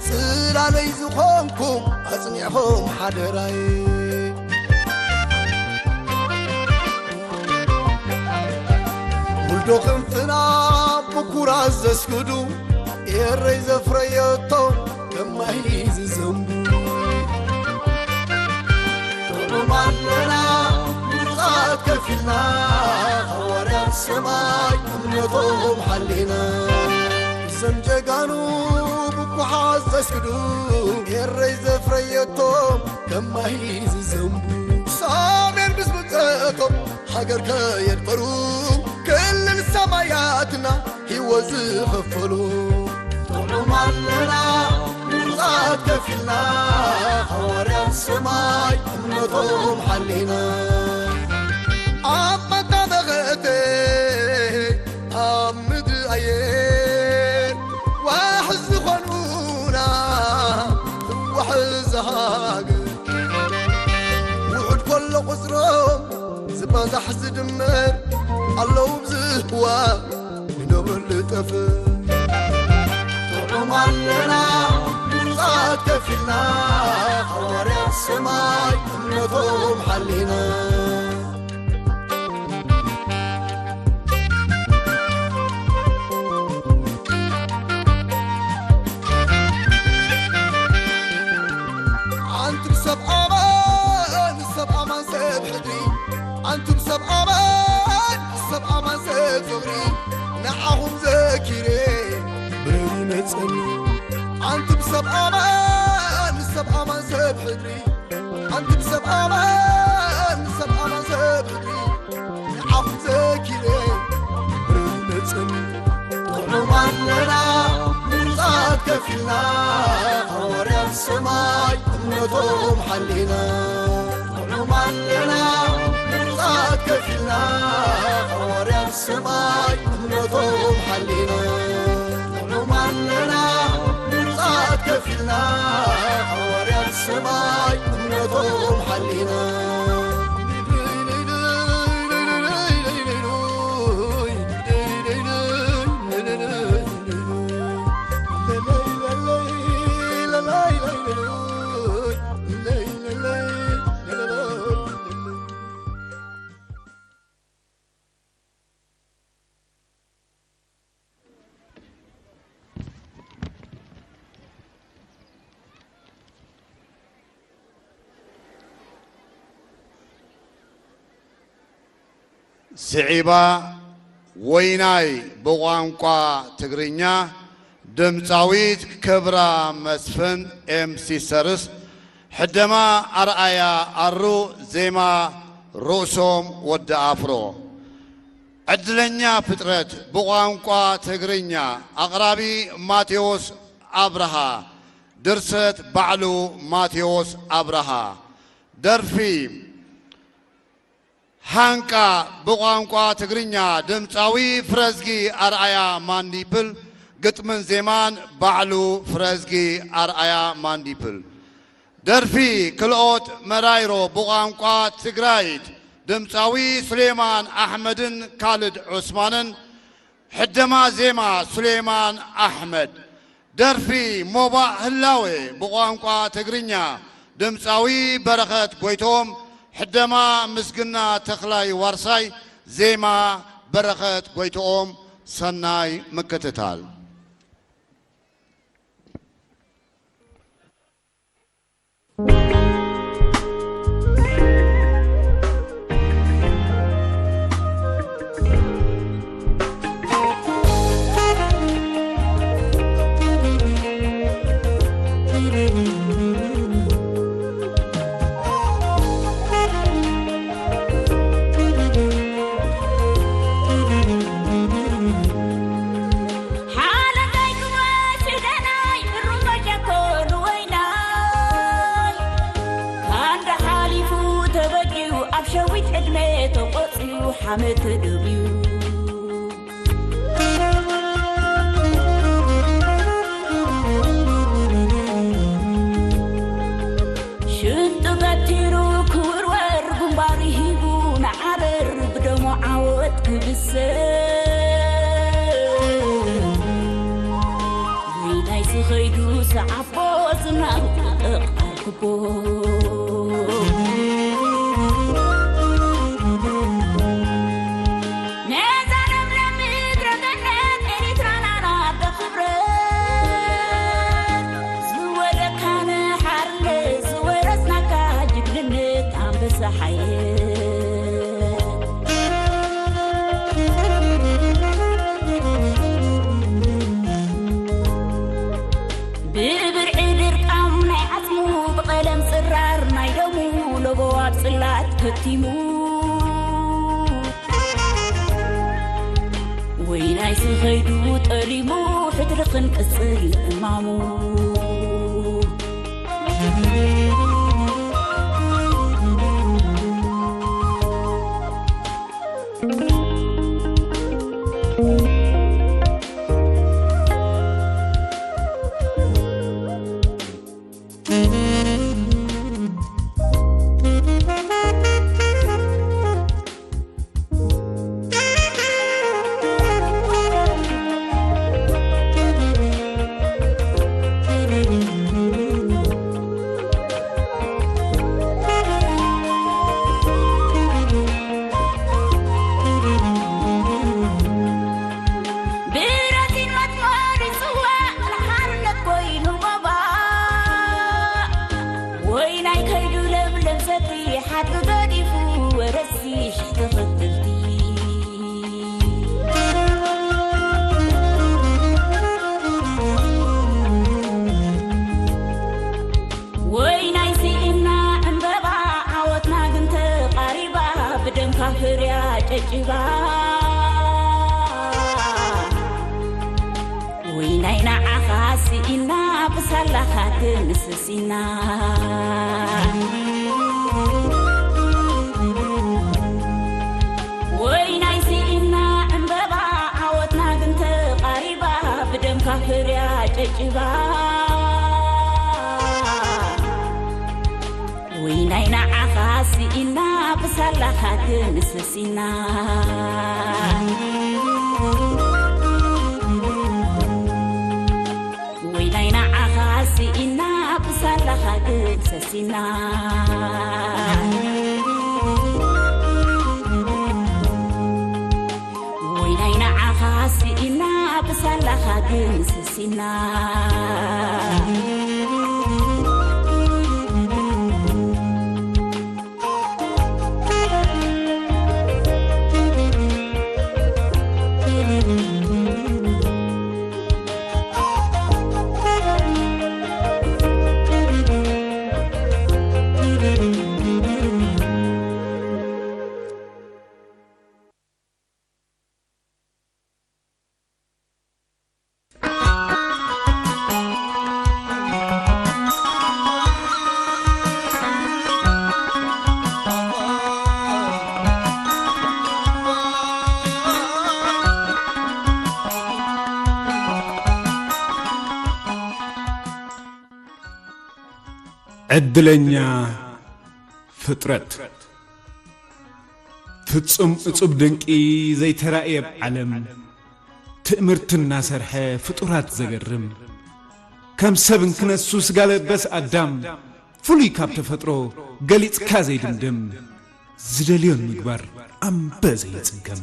ጽላለይ ዝኾንኩም ኣጽኒዕኹም ሓደራይ። ውልዶ ክንፍና ብኩራት ዘስግዱ፣ ኤረይ ዘፍረየቶም ከማይ ዝዘንቡ። ጥዑም ኣለና ምርቃት ከፊልና፣ ሃዋርያት ሰማይ እምነቶም ሓሊና። እዞም ጀጋኑ ብኩሓት ዘስግዱ፣ ኤረይ ዘፍረየቶም ከማይ ዝዘንቡ። ሰሜን ምስ ምጸቶም ሃገር ከየድፈሩ፣ ክልል ሰማያትና ህይወት ዝኸፈሉ። ጥዑም ኣለና ምርቃት ከፊልና፣ ሃዋርያት ሰማይ እምነቶም ሓሊና። ኣብ መታ መኸተ ኣብ ምድሪ ኣየር ዋሕስ ዝኾኑና፣ ዋሕስ ሃገር። ውሑድ ከሎ ቁጽሮም ዝባዛሕ ዝድመር፣ ኣለዉ ብዝህዋ ንነብረሉ ጠፍእ። ጥዑም ኣለና ምርቃት ከፊልና፣ ሃዋርያት ሰማይ እምነቶም ሓሊና። ኣንቱም ሰብ ኣማን፣ ሰብ ኣማን ሰብ ሕድሪ፣ ኣንቱም ሰብ ኣማን፣ ሰብ ኣማን ሰብ ፍቕሪ፣ ንዓኹም ዘኪረ ብረር ይመጸኒ። ኣንቱም ሰብ ኣማን፣ ሰብ ኣማን ሰብ ሕድሪ፣ ኣንቱም ሰብ ኣማን፣ ሰብ ኣማን ሰብ ሕድሪ፣ ንዓኹም ዘኪረ ብረር ይመጸኒ። ጥዑም ኣለና ምርቃት ከፊልና፣ ሃዋርያት ሰማይ እምነቶም ሓሊና። ጥዑም ኣለና ምርቃት ከፊልና፣ ሃዋርያት ሰማይ እምነቶም ሓሊና። ጥዑም ኣለና ምርቃት ከፊልና፣ ሃዋርያት ሰማይ እምነቶም ሓሊና። ስዒባ ወይናይ ብቋንቋ ትግርኛ፣ ድምጻዊት ክብራ መስፍን ኤም ሲስተርስ፣ ሕደማ ኣርኣያ ኣሩ፣ ዜማ ርእሶም ወዲ ኣፍሮ። ዕድለኛ ፍጥረት ብቋንቋ ትግርኛ። ኣቕራቢ ማቴዎስ ኣብርሃ። ድርሰት ባዕሉ ማቴዎስ ኣብርሃ። ደርፊ ሃንቃ ብቋንቋ ትግርኛ። ድምፃዊ ፍረዝጊ ኣርኣያ ማንዲፕል። ግጥምን ዜማን ባዕሉ ፍረዝጊ ኣርኣያ ማንዲፕል። ደርፊ ክልኦት መራይሮ ብቋንቋ ትግራይት። ድምፃዊ ሱሌማን ኣሕመድን ካልድ ዑስማንን። ሕደማ ዜማ ሱሌማን ኣሕመድ። ደርፊ ሞባእ ህላዌ ብቋንቋ ትግርኛ። ድምፃዊ በረኸት ጎይትኦም። ሕደማ ምስግና ተኽላይ ዋርሳይ። ዜማ በረኸት ጎይትኦም። ሰናይ ምክትታል። ሓለታይ ክወስደናይ ብሩመ ሸኮሉ ወይናይ ካንዳ ሓሊፉ ተበድዩ ኣብ ሸዊት ዕድመ ተቖጽዩ ሓመድ ተደብዩ። ሽንጡ ገቲሩ ክውርወር ግንባሩ ሂቡ ንዓረር ብደሙ ዓወት ክብሰር። ወይናይ ስኸይዱ ሰዓቦ ዝናብ ክጠቕ ኣርክቦ። ነዛ ለምለም ምድረ ገነት ኤሪትራና ናደ ክብረት ዝወደካነ ሓርነት ዝወረስናካ ጅግንነት ኣንበሳ ሓየት። ብብርዒ ድርቃም ናይ ዓጽሙ ብቐለም ጽራር ናይ ደሙ ለበዋ ጽላት ከቲሙ። ወይናይ ስኸይዱ ጠሊሙ ሕድሪ ክንቅጽል እማሙ። ብረቲን መትመሪ ጽዋእ ንሓርነት ኮይኑ ባባ። ወይናይ ከይዱ ለምለም ሰቲ ሓድሪ ገዲፉ ወረሲ ሽሕ ተኸተልቲ። ወይናይ ስኢና ዕምበባ ዓወትና ግን ተቓሪባ ብደምካ ፍርያ ጨጭባ። ወይናይ ንዓኻ ስኢና ብሳላኻ ግን ስሲና። ወይናይ ስኢና ዕምበባ ዓወትና ግን ተቓሪባ ብደምካ ፍርያ ጨጭባ። ወይናይ ንዓኻ ስኢና ብሳላኻ ግን ስሲና። ወይናይ ንዓኻ ስኢና ብሳላኻ ግን ሰሲና። ወይናይ ንዓኻ ስኢና ብሳላኻ ግን ሰሲና። ዕድለኛ ፍጥረት። ፍጹም እጹብ ድንቂ ዘይተራእየ ኣብ ዓለም፣ ትእምርቲ እናሰርሐ ፍጡራት ዘገርም። ከም ሰብ እንክነሱ ስጋ ለበስ ኣዳም፣ ፍሉይ ካብ ተፈጥሮ ገሊጽካ ዘይድምደም። ዝደልዮን ምግባር ኣምበ ዘይጽገም።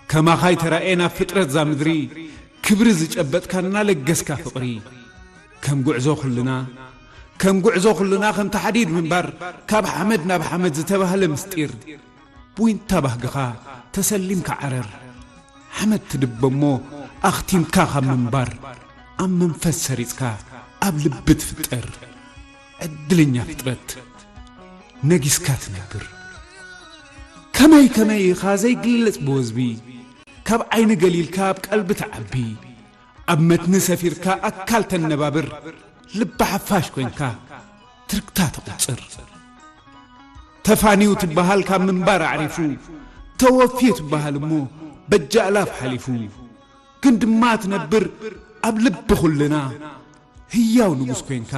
ከማኻ ኣይተራእየን ኣብ ፍጥረት እዛ ምድሪ፣ ክብሪ ዝጨበጥካ እናለገስካ ፍቕሪ። ከም ጉዕዞ ኩልና፣ ከም ጉዕዞ ኩልና ከምቲ ሓዲድ ምንባር፣ ካብ ሓመድ ናብ ሓመድ ዝተባህለ ምስጢር። ብዊንታ ባህግኻ ተሰሊምካ ዓረር፣ ሓመድ ትድበ እሞ ኣኽቲምካ ካብ ምንባር፣ ኣብ መንፈስ ሰሪጽካ ኣብ ልቢ ትፍጠር። ዕድለኛ ፍጥረት ነጊስካ ትነብር። ከመይ ከመይ ኢኻ ዘይግለጽ ብወዝቢ፣ ካብ ዓይኒ ገሊልካ ኣብ ቀልቢ ትዓቢ። ኣብ መትኒ ሰፊርካ ኣካል ተነባብር፣ ልቢ ሓፋሽ ኮይንካ ትርክታ ተቑጽር። ተፋንዩ ትበሃል ካብ ምንባር ኣዕሪፉ፣ ተወፍዩ ትበሃል እሞ በጃ ኣላፍ ሓሊፉ። ግን ድማ ትነብር ኣብ ልቢ ኩልና፣ ህያው ንጉስ ኮይንካ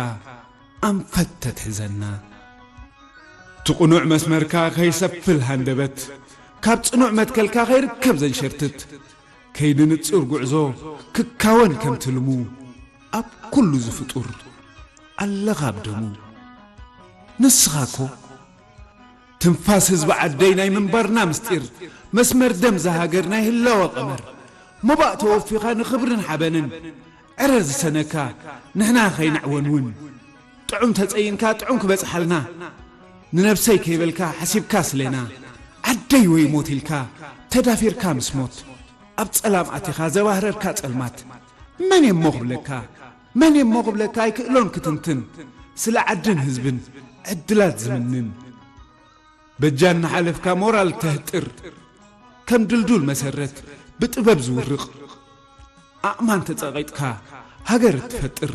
ኣንፈት ተትሕዘና። እቲ ቅኑዕ መስመርካ ከይሰፍል ሃንደበት፣ ካብ ጽኑዕ መትከልካ ከይርከብ ዘንሸርትት፣ ከይዲ ንጹር ጉዕዞ ክካወን ከም ትልሙ፣ ኣብ ኩሉ ዝፍጡር ኣለኻ ኣብ ደሙ። ንስኻ እኮ ትንፋስ ህዝቢ ዓደይ ናይ ምንባርና ምስጢር፣ መስመር ደም ዝሃገር ናይ ህላወ ቀመር፣ መባእ ተወፊኻ ንኽብርን ሓበንን ዕረር ዝሰነካ ንሕና ከይንዕወን እውን። ጥዑም ተጸይንካ ጥዑም ክበጽሓልና፣ ንነብሰይ ከይበልካ ሓሲብካ ስሌና፣ ዓደይ ወይ ሞት ኢልካ ተዳፊርካ ምስ ሞት፣ ኣብ ጸላም ኣቲኻ ዘባህረርካ ጸልማት፣ መን እየ እሞ ክብለካ፣ መን እየ እሞ ክብለካ ኣይክእሎን ክትንትን፣ ስለ ዓድን ህዝብን ዕድላት ዝምንን። በጃ እናሓለፍካ ሞራል ተህጥር፣ ከም ድልዱል መሰረት ብጥበብ ዝውርቕ፣ ኣእማን ተጸቒጥካ ሃገር እትፈጥር፣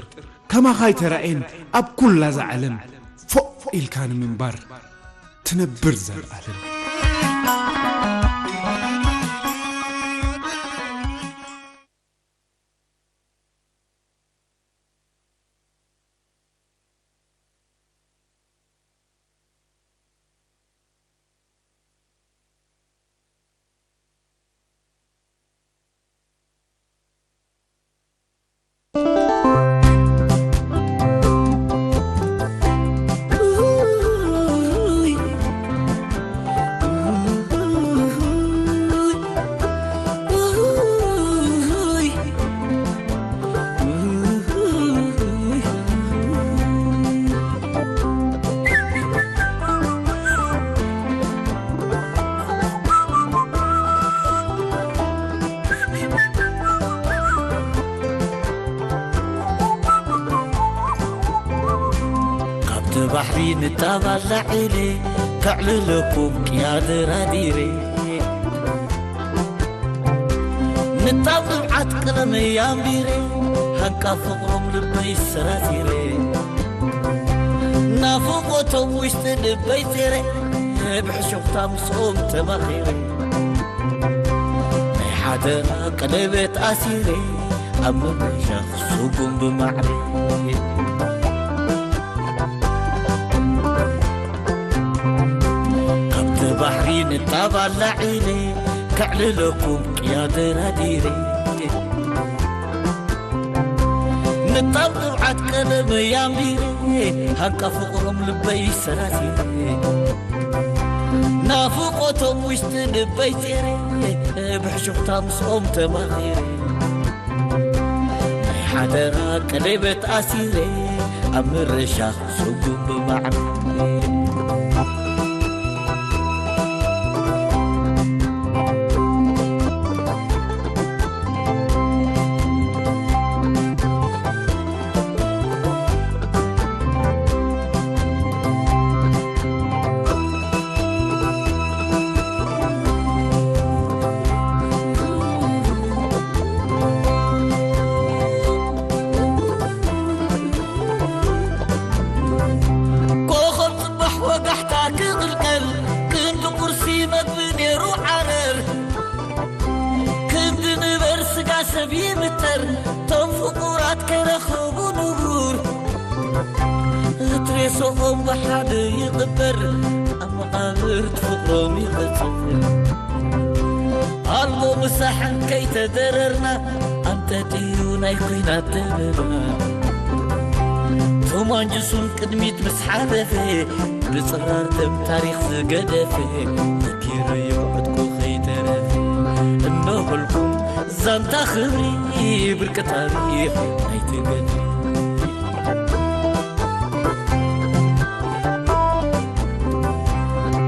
ከማኻ ኣይተራእየን ኣብ ኩላ እዛ ዓለም፣ ፎእ ኢልካ ንምንባር ትነብር ዘልኣለም። ካብቲ ባሕሪ ንጣብ ኣላዒለ፣ ከዕልለኩም ቅያ ደራዲረ። ንጣብ ንብዓት ቀለመይ ኣንቢረ፣ ሃንቃ ፍቕሮም ልበይ ሰራሲረ። ናፍቖቶም ውሽጢ ልበይ ጼረ፣ ብሕሹኽታ ምስኦም ተማኺረ። ናይ ሓደራ ቀለበት ኣሲረ፣ ኣብ ምብሻኽ ስጉም ብማዕረ። ካብቲ ባሕሪ ንጣብ ኣላዒለ፣ ከዕልለኩም ቅያ ደራዲረ። ንጣብ ንብዓት ቀለመይ ኣንቢረ፣ ሃንቃ ፍቕሮም ልበይ ሰራሲረ። ናፍቖቶም ውሽጢ ልበይ ጼረ፣ ብሕሹኽታ ምስኦም ተማኺረ። ናይ ሓደራ ቀለበት ኣሲረ፣ ኣብ ምርሻኽ ስጉም ብማዕረ። ኮኸብ ጽባሕ ወጋሕታ ክቕልቀል፣ ክንዲ ቁርሲ መግቢ ነይሩ ዓረር። ክንዲ ንበር ስጋ ሰብ ይምተር፣ ቶም ፍቑራት ከይረኸቡ ንቡር። እቲ ሬሶኦም ብሓደ ይቕበር፣ ኣብ መቓብር ፍቕሮም ይቕጽል። ኣልቦ ምሳሕን ከይተደረርና፣ ኣንጠጥዩ ናይ ኲናት ደበና። ቶም ኣንጅሱን ቅድሚት ምስ ሓለፈ፣ ብጽራር ደም ታሪኽ ዝገደፈ፣ ዘኪርዮ ዕጥቁ ከይተረፈ። እነሆልኩም ዛንታ ክብሪ፣ ብርቂ ታሪኽ ናይቲ ገድሊ።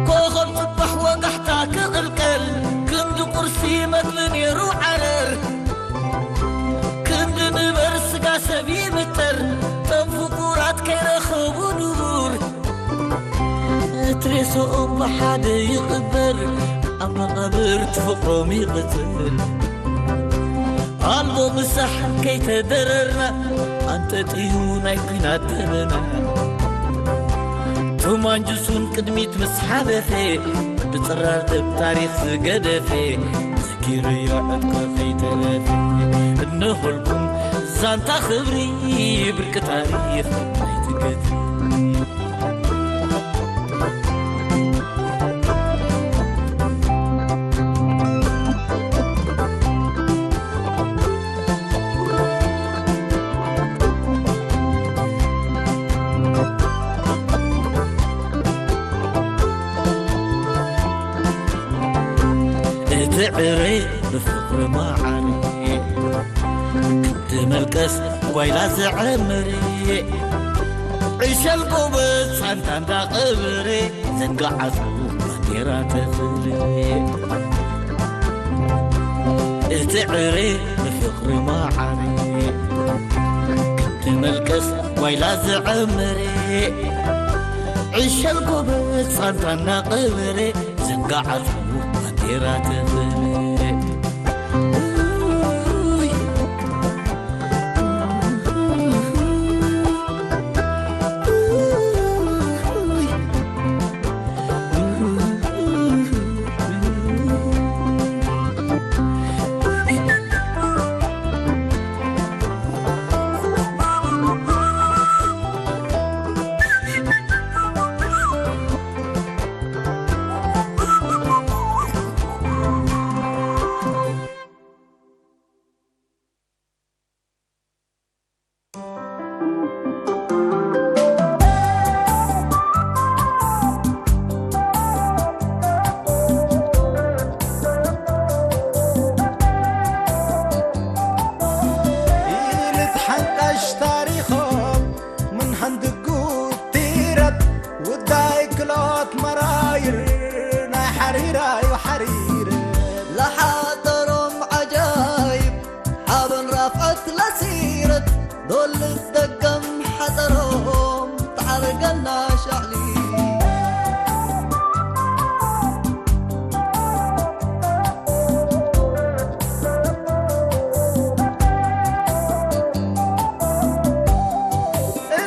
ኮኸብ ጽባሕ ወጋሕታ ክቕልቀል፣ ክንዲ ቁርሲ መግቢ ነይሩ ዓረር። ክንዲ ንበር ስጋ ሰብ ይምተር፣ ቶም ፍቑራት ከይረኸቡ ንቡር። እቲ ሬሶኦም ብሓደ ይቕበር፣ ኣብ መቓብር ፍቕሮም ይቕጽል። ኣልቦ ምሳሕ ከይተደረርና፣ ኣንጠጥዩ ናይ ኲናት ደበና። ቶም ኣንጅሱን ቅድሚት ምስ ሓለፈ፣ ብጽራር ደም ታሪኽ ዝገደፈ፣ ዘኪርዮ ዕጥቁ ከይተረፈ። እነሆልኩም ዛንታ ክብሪ፣ ብርቂ ታሪኽ ናይቲ ገድሊ። እቲ ዕረ ብፍቕሪ መዓረ፣ ክንዲ መልቀስ ጓይላ ዝዕምር፣ ዕሸል ጎበዝ ሳንታ እንዳቐበረ፣ ዘንጋዓቱ ባንዴራ ተኽሪ። እቲ ዕረ ብፍቕሪ መዓረ፣ ክንዲ መልቀስ ጓይላ ዝዕምር፣ ዕሸል ጎበዝ ሳንታ እናቐበረ፣ ዘንጋዓቱ ባንዴራ ተኽሪ። ኢልት ሓንቃሽ ታሪኾም ምን ሃንድጉ ቲረት ውዳይ ክሎት መራይር ናይ ሓሪራዩ ሓሪር ለሓጠሮም ዓጃይብ ሓበን ራፍዐት ለሲረት ዶልት ደገም ሓጠሮም ተዓርገና ሻዕሊ።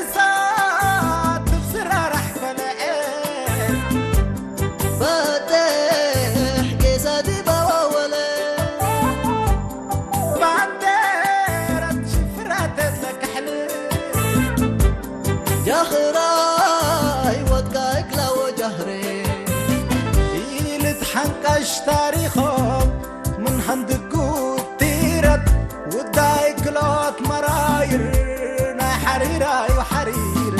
እሳት ትብስራራሕ ፈለዐ በጤሕ ጌሳ ዲባዋ ወለ ባንዴረት ሽፍራተት ለካሕል ጃኽራይ ወድቃ እግላ ወጃህሬ ኢልት ሓንቃሽ ታሪኾም ምን ሃንድጉ ቲረት ውዳይ ክሎት መራይር ናይ ሓሪራዩ ሓሪር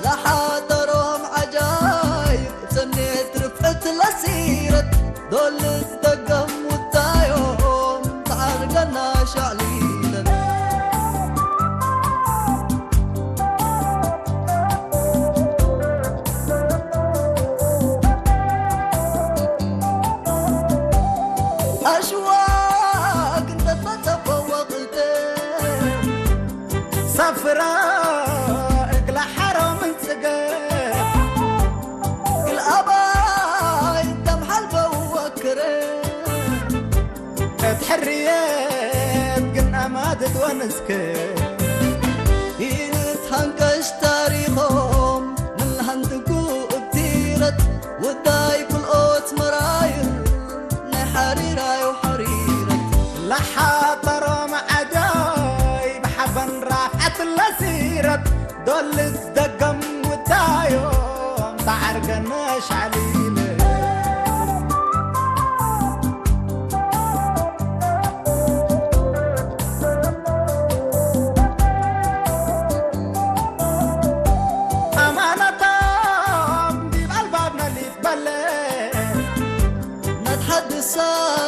ለሓጠሮም ዓጃይብ ጽኔት ርፍዕት ለሲረት ዶልት ደገም ውዳዮም ተዓርገና ሻዕሊለን። ኣሽዋ ክንተትመጸቦ ወቕልተ ሳፍራ እግላ ሓሮ ምንጽገ ግልኣባይ ተምሓልበው ወክረ እት ሕርየት ግን ኣማድድ ወንስክ ኢንት ሃንቀሽ ታሪኾም ምን ሃንትጉ እብቲረት ውዳይ ኩልኦት መራይር ናይ ሓሪራዩ ሓሪረት ለሓጠሮም ዓጃይብ ሓበን ራፍዓት ለሲረት ዶልት ደገም ውዳዮም ተዓርገነ ሻዕሊለ። ኣማናቶም ዲብ ኣልባብ ነሊት በለ። መትሓድሳት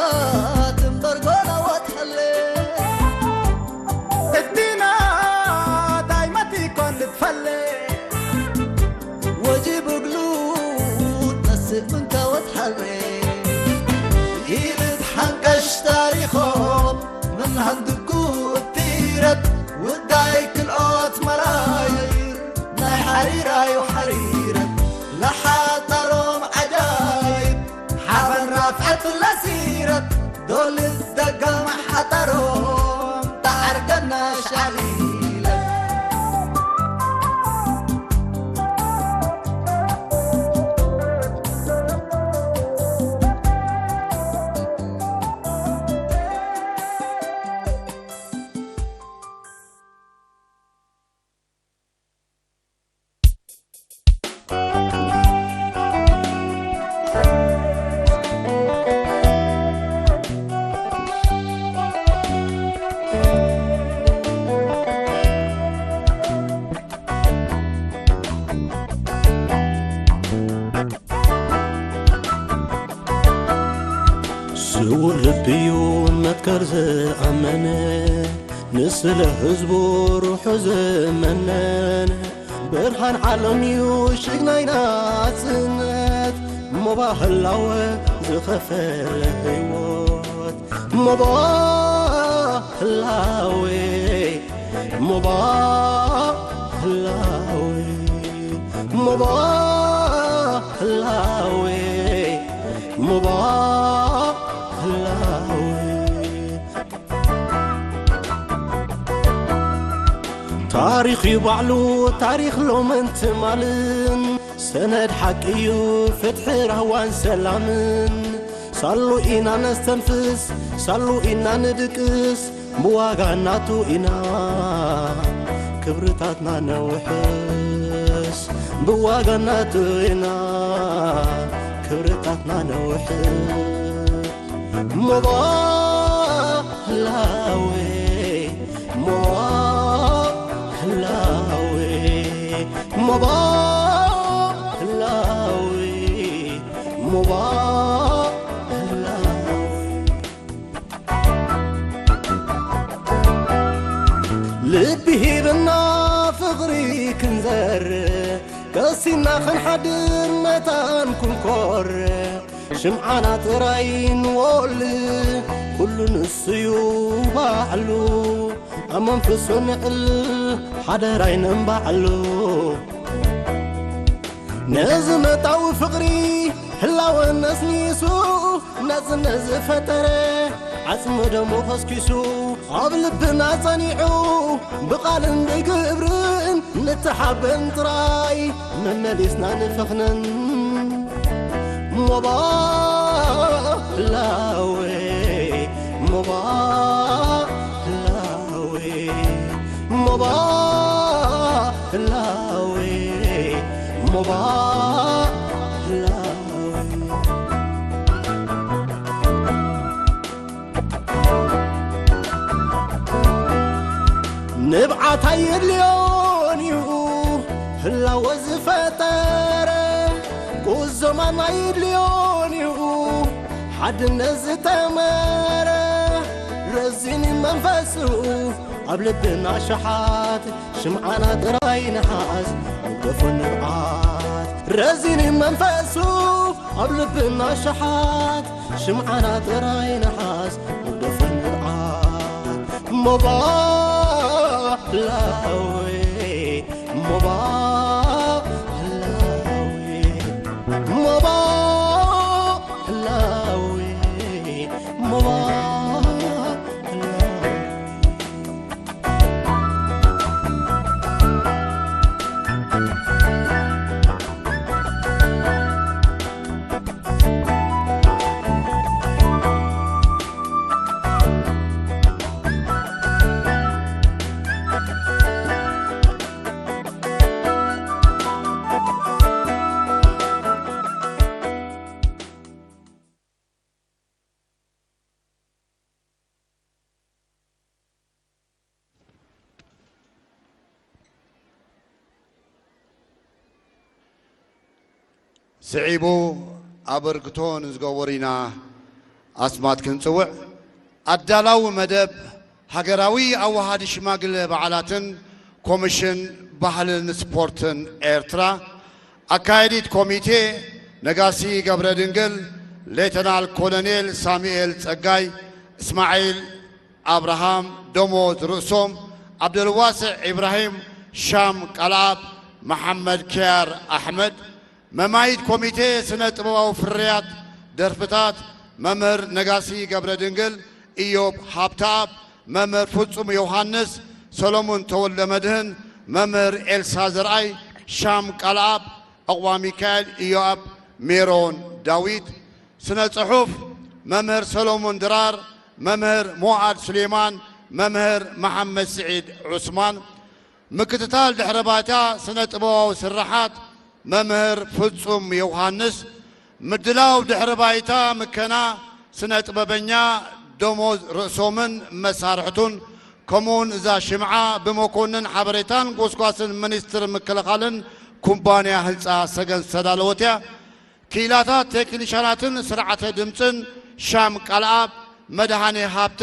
እምበር ጎናወት ሓለ። እድና ዳይመት ይኮን ልትፈለ። ወጂብ እግሉ ትነስእ ምንካወት ሓለ። ኢልት ሓንቀሽ ታሪኾም ምን ሃንድኩ እትይረት። ውዳይ ክልኦት መራይር ናይ ሓሪራዩ ሓሪረት። ለሓጠሮም ዓጃይብ ሓበን ራፍዐት ለሲረት። ዶልት ደገም ሓጠሮም ተዓርገና ሻዕሊለት። ስዉር ልቢዩ መትከር ዝኣመነ፣ ንስለ ህዝቡ ሩሑ ዝመነነ፣ ብርሃን ዓለምዩ ሽግ ናይ ናጽነት፣ ሞባ ህላወ ዝኸፈለ ህይወት። ሞባ ህላዌ፣ ሞባ ህላዌ፣ ሞባ ህላዌ፣ ሞባ ህላዌ። ታሪኽ እዩ ባዕሉ፣ ታሪኽ ሎምን ትማልን፣ ሰነድ ሓቂ እዩ ፍትሒ ራህዋን ሰላምን። ሳሉ ኢና ነስተንፍስ፣ ሳሉ ኢና ንድቅስ፣ ብዋጋ ናቱ ኢና ክብርታትና ነውሕስ፣ ብዋጋ ናቱ ኢና ክብርታትና ነውሕስ። ሞባ ህላዌ፣ ሞባ ህላዌ፣ ሞባ ህላዌ፣ ሞባ ህላዌ። ልቢ ሂብና ፍቕሪ ክንዘር፣ ቀሲና ክንሓድር መታን ክንኮር። ሽምዓና ጥራይ ንወል፣ ኩሉ ንሱዩ ባዕሉ። ኣብ መንፈሱ ንዕል፣ ሓደራይ ነንባዕሉ። ነዚ መታዊ ፍቕሪ ህላወ ነስኒሱ፣ ናጽነት ዝፈጠረ ዓጽሚ ደሙ ከስኪሱ፣ ኣብ ልብና ጸኒዑ ብቓልን ብግብርን ንተሓበን ጥራይ መመሊስና ንፈኽነን። ሞባ ህላዌ፣ ሞባ ህላዌ፣ ሞባ ህላዌ፣ ሞባ ህላዌ። ንብዓት ኣየድልዮን እዩ ህላወ ዝፈጠረ፣ ቁዘማን ኣየድልዮን እዩ ሓድነት ዝተመረ። ረዚን መንፈሱ ኣብ ልብና ሸሓት፣ ሽምዓና ጥራይ ንሓዝ ንግደፎ ንብዓት። ረዚን መንፈሱ ኣብ ልብና ሸሓት፣ ሽምዓና ጥራይ ንሓዝ ንግደፎ ንብዓት። ሞባ ህላዌ፣ ሞባ ህላዌ፣ ሞባ ህላዌ፣ ሞባ ህላዌ። ስዒቡ ኣበርክቶ ንዝገበሩና ኣስማት ክንጽውዕ። ኣዳላዊ መደብ ሃገራዊ ኣወሃዲ ሽማግለ በዓላትን ኮሚሽን ባህልን ስፖርትን ኤርትራ። ኣካየዲት ኮሚቴ ነጋሲ ገብረ ድንግል፣ ሌተናል ኮሎኔል ሳሙኤል ጸጋይ፣ እስማዒል ኣብርሃም፣ ደሞዝ ርእሶም፣ ዓብደልዋስዕ ኢብራሂም፣ ሻም ቃልኣብ፣ መሓመድ ኪያር ኣሕመድ። መማይት ኮሚቴ ስነ ጥበባዊ ፍርያት ደርፍታት፣ መምህር ነጋሲ ገብረ ድንግል፣ ኢዮብ ሃብተኣብ፣ መምህር ፍጹም ዮሃንስ፣ ሰሎሞን ተወልደ መድህን፣ መምህር ኤልሳ ዘርኣይ፣ ሻም ቃልኣብ፣ ዕቑባ ሚካኤል፣ ኢዮኣብ፣ ሜሮን ዳዊት። ስነ ጽሑፍ፣ መምህር ሰሎሞን ድራር፣ መምህር ሞኣድ ሱሌማን፣ መምህር መሓመድ ስዒድ ዑስማን። ምክትታል ድሕረ ባይታ ስነ ጥበባዊ ስርሓት፣ መምህር ፍጹም ዮሃንስ። ምድላው ድሕረ ባይታ ምከና ስነ ጥበበኛ ደሞዝ ርእሶምን መሳርሕቱን፣ ከምኡውን እዛ ሽምዓ ብመኮንን ሓበሬታን ጎስጓስን ሚኒስትር ምክልኻልን ኩባንያ ህንጻ ሰገን ዝተዳለወት እያ። ክኢላታት ቴክኒሻናትን ስርዓተ ድምጽን፣ ሻም ቃልኣብ፣ መድሃኔ ሃብተ፣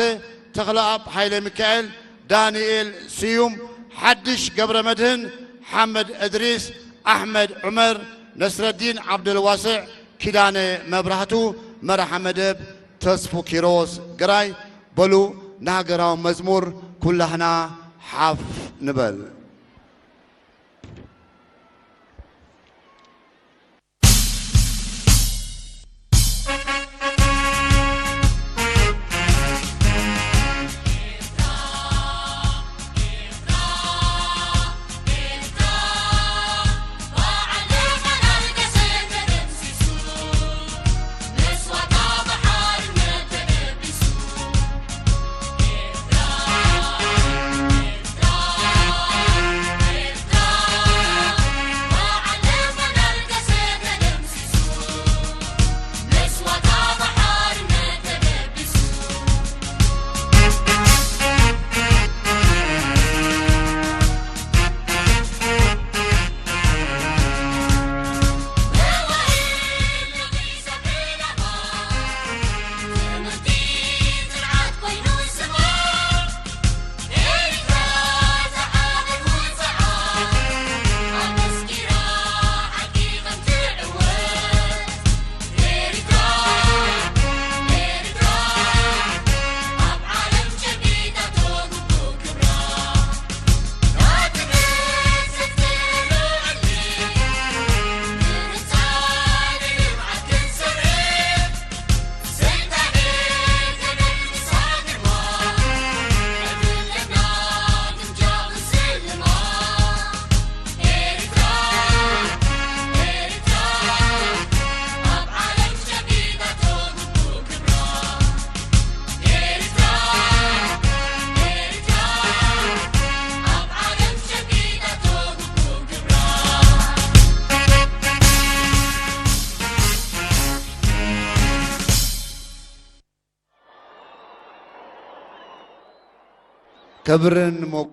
ተኽለኣብ ሃይለ ሚካኤል፣ ዳንኤል ስዩም፣ ሓድሽ ገብረ መድህን፣ ሓመድ እድሪስ፣ ኣሕመድ ዑመር፣ ነስረዲን ዓብደልዋስዕ፣ ኪዳነ መብራህቱ። መራሒ መደብ ተስፉ ኪሮስ ግራይ። በሉ፣ ንሃገራዊ መዝሙር ኩላህና ሓፍ ንበል። ክብርን ሞ-